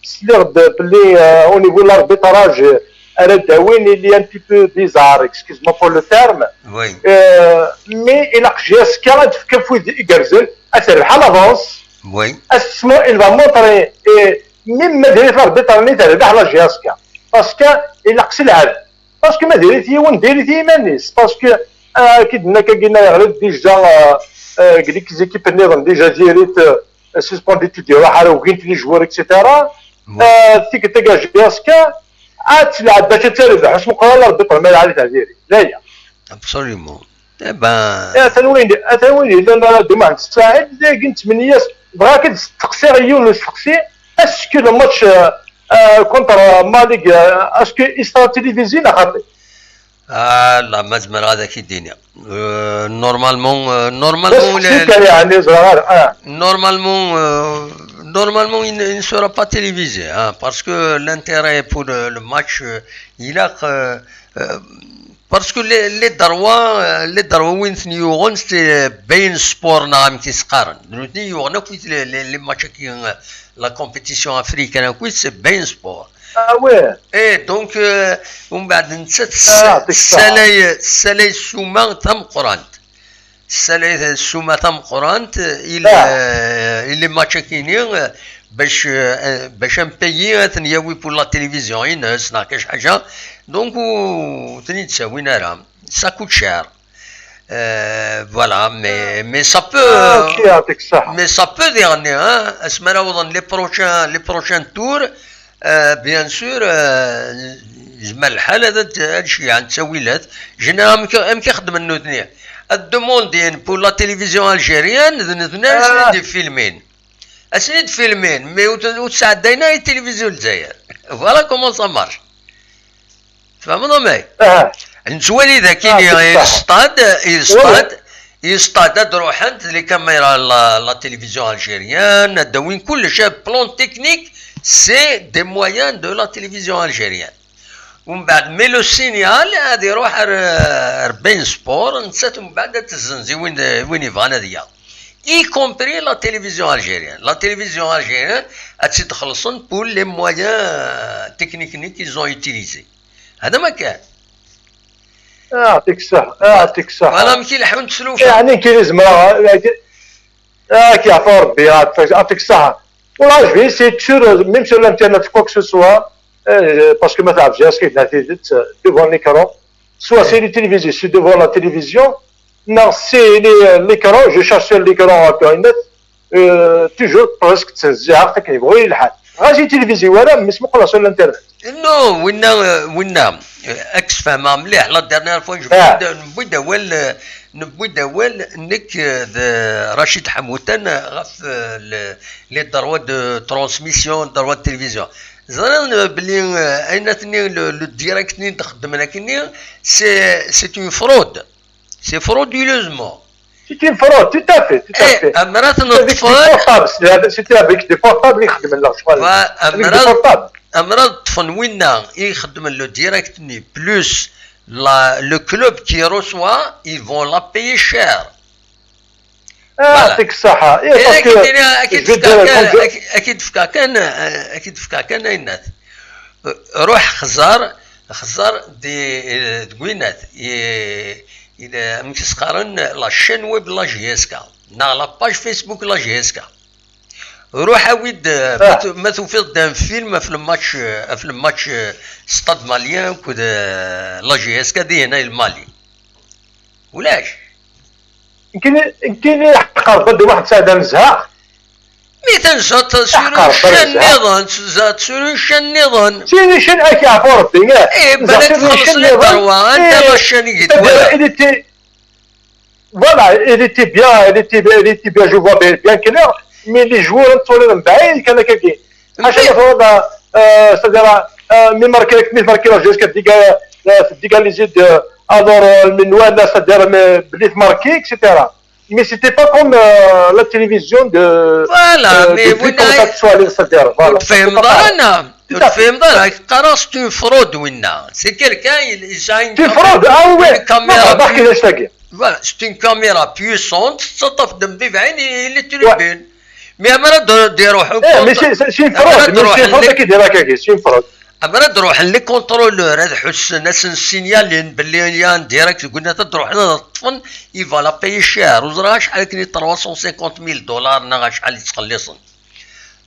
Sliɣ-d belli, euh, au niveau de l'arbitrage, euh, ara d-awin, il est un petit peu bizarre, excuse-moi pour le terme. Oui. Euh, mais ilaq J S K ad tefk afud igerrzen, ad terbeḥ à l'avance. Oui. Asmi il va montrer, et même ma diri l'arbitre-nni terbeḥ la J S K. Parce que ilaq s lɛedl. Parce que ma diri-t yiwen, diri-t i yiman-is. Parce que, euh, akken d-nenna akka, yeɣli-d déjà, euh, euh, deg les équipes nniḍen, déjà diri-t, euh, suspendu-t-id, iruḥ ara ugint les joueurs, et cetera. Ah, tikkelt-agi J S K ad telɛeb bac ad terbeḥ, asmi qrib Rebbi ṭṭlem lɛali teɛdiri. D aya. Absolument. Eh ben, atan win, atan win yellan ara d Muḥend Saɛid, dagi nettmenni-as, bɣiɣ ad k-id-steqsiɣ yiwen n usteqsi, est-ce que le match, euh, euh, contre Mali, euh, est-ce que il sera télévisé neɣ xaṭi? Ah, la, ma zemreɣ ad ak-id-iniɣ. Euh, normalement, euh, normalement, le- Normalement, euh, normalement, il ne, il ne sera pas télévisé, hein, parce que l'intérêt pour le, le match, euh, il a, euh, euh, parce que les, les droits, euh, les droits, win ten-yuɣen, c'est Bein Sport, neɣ amek i s-qqaren. Nutni yuɣen akk les, les, les matchs-agi, euh, la compétition africaine, akk, c'est Bein Sport. Ah ouais. Et donc, euh, umbeɛd nettat tessalay, tessalay ssuma tameqqrant. Tessalay ssuma tameqqrant i le, i les matchs-agi-nni, euh, bac, euh, bac un pays ad ten-yawi pour la télévision-ines neɣ kac ḥaǧa. Donc, ur ten-id-ttawin ara. Ça coûte cher. Euh, voilà, mais, mais ça peut, mais ça peut dernier, hein, asmi ara awḍen les prochains, les prochains tours, euh, bien sûr, euh, yezmer lḥal ad, ad ceyyɛen ttawilat. Généralement, amek, amek i xeddmen nutni? Ad demandin pour la télévision algérienne, d nutni ara sen-id-filmin. Ad sen-id-filmin, mais ur, ur tesɛeddayen ara i télévision Lezzayer. Voilà comment ça marche. Tfehmeḍ, amay? Nettwali d akin, ah, i lestad, i lestad, i lestad ad ruḥent les caméras la, la télévision algérienne, ad d-awin kullec, plan technique, c'est des moyens de la télévision algérienne. Umbeɛd, mais le signal ad iruḥ ar, ar Bein Sport, nettat umbeɛd ad tezzenz i win, win yebɣan ad yaɣ. Y compris la télévision algérienne. La télévision algérienne, ad tt-id-xellṣen pour les moyens techniques qu'ils ont utilisés. هذا ما كان. يعطيك الصحة، يعطيك الصحة. Voilà, amek i leḥḥunt tlufa. يعني كي زعما، آه، كي يعفو ربي، يعطيك، يعطيك الصحة. والله، je vais essayer de sur, même sur l'internet, quoi que ce soit, euh, parce que ما تعرفش، est-ce que devant l'écran, soit c'est les télévisés, c'est devant la télévision, non, c'est les, l'écran, je cherche sur l'écran, internet, euh, toujours presque تزعق تكني بغي الحال. غاشي تلفزيون ولا مش مقلص ولا الانترنت. Non, winna, winna, euh, ad k-sfehmeɣ mliḥ. La dernière fois, je, ah, newwi-d awal, euh, newwi-d awal, nekk, euh, d Rachid Ḥamut, euh, ɣef, euh, le, les droits de transmission, droits de télévision. Ẓriɣ, euh, belli, euh, ayen-nni, le, le direct-nni d-xeddmen akkenni, c'est, c'est une fraude. C'est frauduleusement. C'est une fraude, tout à fait, tout à fait. Amrat n ṭṭfen. C'était avec des portables, c'est avec des portables i xeddmen lecɣal. Avec des portables. Amrat n ṭṭfen winna i xeddmen le direct-nni, plus la, le club qui reçoit, ils vont la payer cher. Ah, voilà. يعطيك الصحة. Eh, parce que, je vais te dire, comme je, ak-id-fkeɣ kan, ak-id-fkeɣ kan, eh, ak-id-fkeɣ kan ayennat. Ruḥ xẓer, xẓer di, eh, deg winat, i, i, amek i s-qqaren, la chaîne web la J S K, neɣ la page Facebook la J S K. Ruḥ awi-d, eh, ma, ah, tu-, ma tufiḍ-d un film ɣef le match, eh, ɣef le match, eh, Stade Malien akked, eh, la J S K dihin ay Lmali. Ulac. Nekkini, nekkini ḥeqreɣ Badi Muḥend Saɛid ad nezheɣ. Mi tenzeḍ sur une chaîne nniḍen, tenzeḍ sur une chaîne nniḍen. Sur une chaîne, ak yeɛfu Rebbi, eh. Eh, balak txelleṣ les droits, anta la chaîne i d-twalaḍ? Il était, voilà, il était bien, il était, il était bien, je vois bien, bien clair, mais les joueurs, tettwaliḍ mebɛid kan akkagi. Ḥaca ma tebɣiḍ, euh, c'est-à-dire, euh, mi marqué, mi marqué la jusqu'à déga-, euh, dégaliser de, alors, euh, le Minouane, c'est-à-dire, mais, belli tmarki, et cetera. Mais c'était pas comme, euh, la télévision de, voilà, euh, mais de, comme ça, c'est-à-dire, voilà. Ur tefhimeḍ ara, neɣ? Ur tefhimeḍ ara, qqareɣ c'est une fraude, winna. C'est quelqu'un, il, il a une, c'est une fraude, ah ouais. Une caméra. Voilà, c'est une caméra puissante, tettaṭṭaf-d mebɛid i les tribunes. Mais amra d-, d-iruḥen, eh, mais c'est, c'est, c'est une fraude, mais c'est une fraude, c'est une fraude. Amra d-ruḥen les contrôleurs, ad ḥussen, ad sen-signalin belli il y a un direct, deg winna ad ruḥen ad ṭṭfen, il va la payer cher. Ur ẓriɣ acḥal akken i trois cent cinquante mille dollars neɣ acḥal i ttxelliṣen.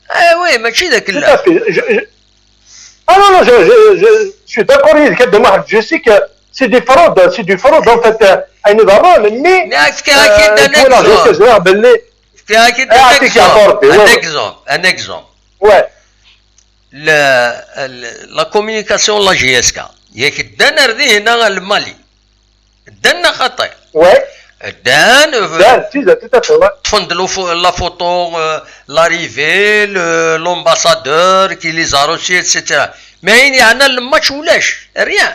Ah oui, mačči d akken. Tout à fait. Je, je, ah non, non, je, je, je, je suis d'accord avec Abdel Mohamed. Je sais que c'est des fraudes, c'est du fraude en fait, euh, à une, mais, euh, voilà, je sais, je sais, belli Fkiɣ-ak-id un exemple, un exemple, un exemple. Ouais. la, la communication n la J S K. Yak ddan ar dihin, ar Lmali. Ddan neɣ xaṭi? Ouais. Ddan, Ddan, c'est ça, tout à fait, ouais. ṭṭfen-d la pho-, la photo, euh, l'arrivée, le, l'ambassadeur qui les a reçus, et cetera. Mais ayen yeɛnan le match, ulac, rien.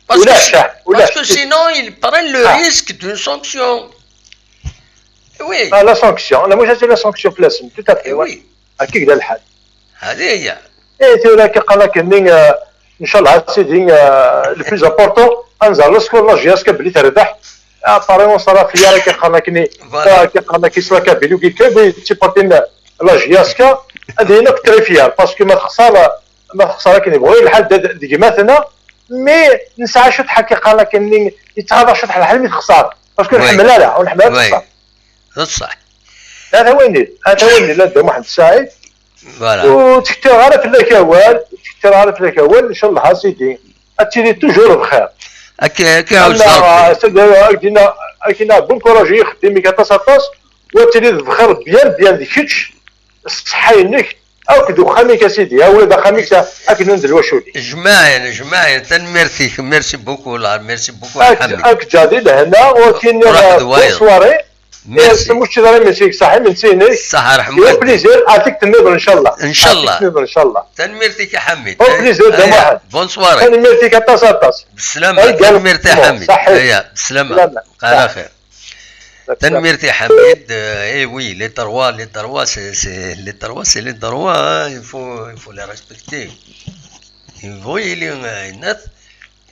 Parce que, Ulac, si- ah, ulac. Parce que sinon, ils prennent le Ah. risque d'une sanction. Oui. Ah, la sanction, la, moi, c'est la sanction classique, tout à fait, Eh ouais. Oui. هكاك دار الحال. هذه هي. ايه، تي ولا كيقال لك اني، آه، ان شاء الله سيدي، آه، le plus important انزل le score la J S K بلي تربح. اباري اون صرا فيا راه كيقال لك ني، Voilà. آه، كيقال لك يسوى كابيلو كي كيبغي تيبورتي la J S K. هذه هنا كنت très fier parce que ما تخسر، ما تخسر كي نبغي الحال د-، ديك مثلا. مي نسعى شو تحكي قال لك اني يتعرض شو تحل حلمي تخسر parce que Oui. نحمل لا ونحمل Oui. تخسر. بصح. هذا وين، هذا وين لا محمد سعيد. Voilà. وتكتر غير في الاكوال، تكتر غير في الاكوال، ان شاء الله سيدي غتولي toujours بخير. هكا هكا عاود انا ربي. سيدي، اكدينا، اكدينا بون كوراجي يخدم ميكا تاساطاس، وتولي بخير بيان بيان ديكيتش، الصحه ينك، اكد وخاميك يا سيدي، يا ولد خاميك، اكد ندير واشولي. جماعين جماعين، تنميرتيك، merci beaucoup، لا merci beaucoup. اك اك جادي لهنا، ولكن روح يا دواير. بونسواري. Merci. مش ترى من سيك صحي من سيني. صح رحم يا والديك. بليزير، عطيك تنمير ان شاء الله. إن شاء الله. عطيك تنمير ان شاء الله. تنميرتيك يا حميد. Au plaisir de moi. بونسوار. تنميرتيك اتصل. بسلامة. أي قال تنميرتي يا bon، حميد. صحيت. ايا بسلامة. سلامة. على خير. تنميرتي يا حميد. آه، اي وي، les droits، les droits، c'est, c'est, les droits, c'est les droits, hein. Il faut, il faut les respecter. يبغي لي، آه، الناس،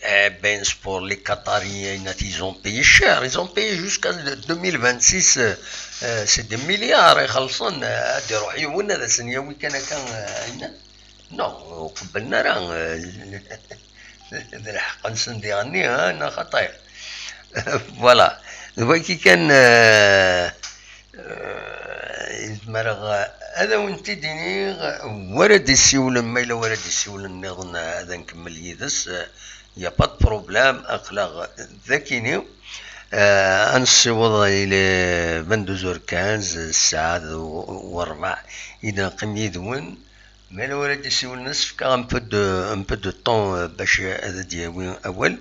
آه، بين سبور، les Qataris، الناس، ils ont payé cher, ils ont payé jusqu'à deux mille vingt-six, euh, euh, c'est des milliards يخلصون، آه، هاد يروح يون هذا سن يوي كان كان، آه، هنا. نو، قبلنا راه، آه، الحق نسن ديغني، ها، انا خطير. Voilà. دابا كي كان، آه، آه، يزمر غ-، هذا وين تيديني غ-، ورد يسيولن، ما إلا ورد يسيولن نظن هذا نكمل يدس، آه، y a pas de problème، أقلغ ذاكيني. آه، أنسيوض إلى vingt-deux heures quinze، الساعة ذو-، وربع، إذا نقيم يدون. Mais لا ورد يسيولن نسفك un peu de, un peu de temps، آه، باش هذا دياوي أول.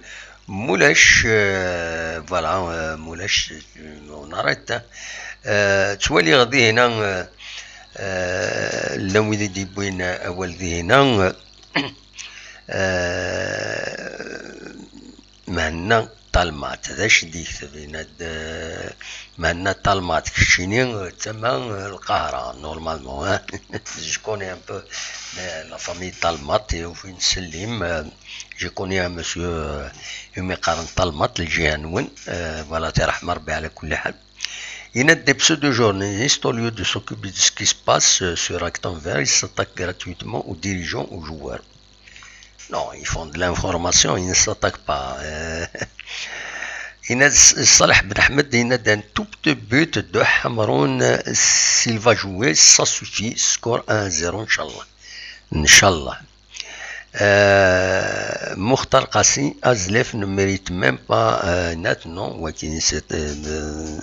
مولاش، آه، voilà، آه، مولاش، آه، on arrête. آه، توالي غادي هنا، آه، آه، لا ويدي ديبوين أول ذي هنا. آه، مهنا طالمات، هذا اش دي يكتب هنا د-، مهنا طالمات كشيني تما القاهرة normalement، ها. Je connais un peu la famille طالمات، وفين سليم، آه، je connais un monsieur، آه، يوم يقارن طالمات الجهة نون، آه، voilà، ترحم ربي على كل حال. Il a des pseudo-journalistes, au lieu de s'occuper de ce qui se passe, euh, sur Acte Envers, ils s'attaquent gratuitement aux dirigeants, aux joueurs. Non, ils font de l'information, ils ne s'attaquent pas. Euh, il a, Salah Ben Ahmed, il a un tout petit but de Hamroun, euh, s'il va jouer, ça suffit, score un zéro, Inch'Allah. Inch'Allah. Euh, Mokhtar Qassi, Azlef ne mérite même pas, euh, net, non, ouais, qui, c'est, euh,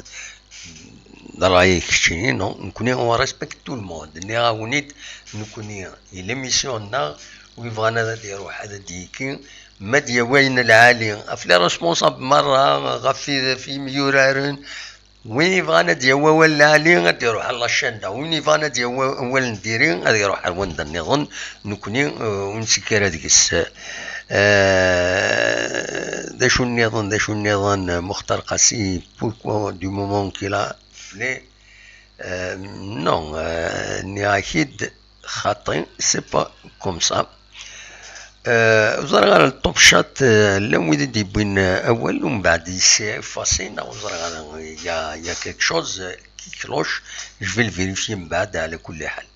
ṛṛay keččini, non, nekkni on respecte tout le monde. Nniɣ-awen-id, nekkni, i l'émission-nneɣ, wi bɣan ad d-iruḥ, ad d-yekki, ma d-yawi ayen lɛali, ɣef les responsables merra, ɣef i, ɣef yimyuraren, win yebɣan ad d-yawi awal lɛali, ad d-iruḥ ar la chaîne da, win yebɣan ad d-yawi awal n diri, ad iruḥ ar wanda nniḍen, nekkni, euh, ur nettekki ara deg-s. Euh, d acu nniḍen, d acu nniḍen, Mokhtar Qassi, pourquoi du moment qu'il a les, euh, non, euh, nniɣ-ak-id xaṭi, c'est pas comme ça. Euh, ur ẓriɣ ara, le Top Chat, euh, llan wid i d-yewwin, euh, awal, umbeɛd yesɛa ifassen, neɣ ur ẓriɣ ara, il y a, il y a quelque chose, euh, qui cloche, je vais le vérifier mbeɛd, ɛla kulli ḥal.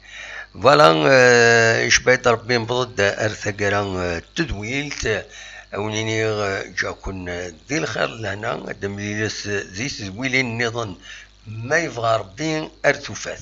Voilà, euh, icba-yi-d Ṛebbi, newweḍ-d ar taggara, euh, n tedwilt, euh, a wen-iniɣ, euh, ǧǧiɣ-ken, euh, di lxir d lehna, ad d-nemlilet, euh, di tedwilin nniḍen, ma yebɣa Ṛebbi, ar tufat.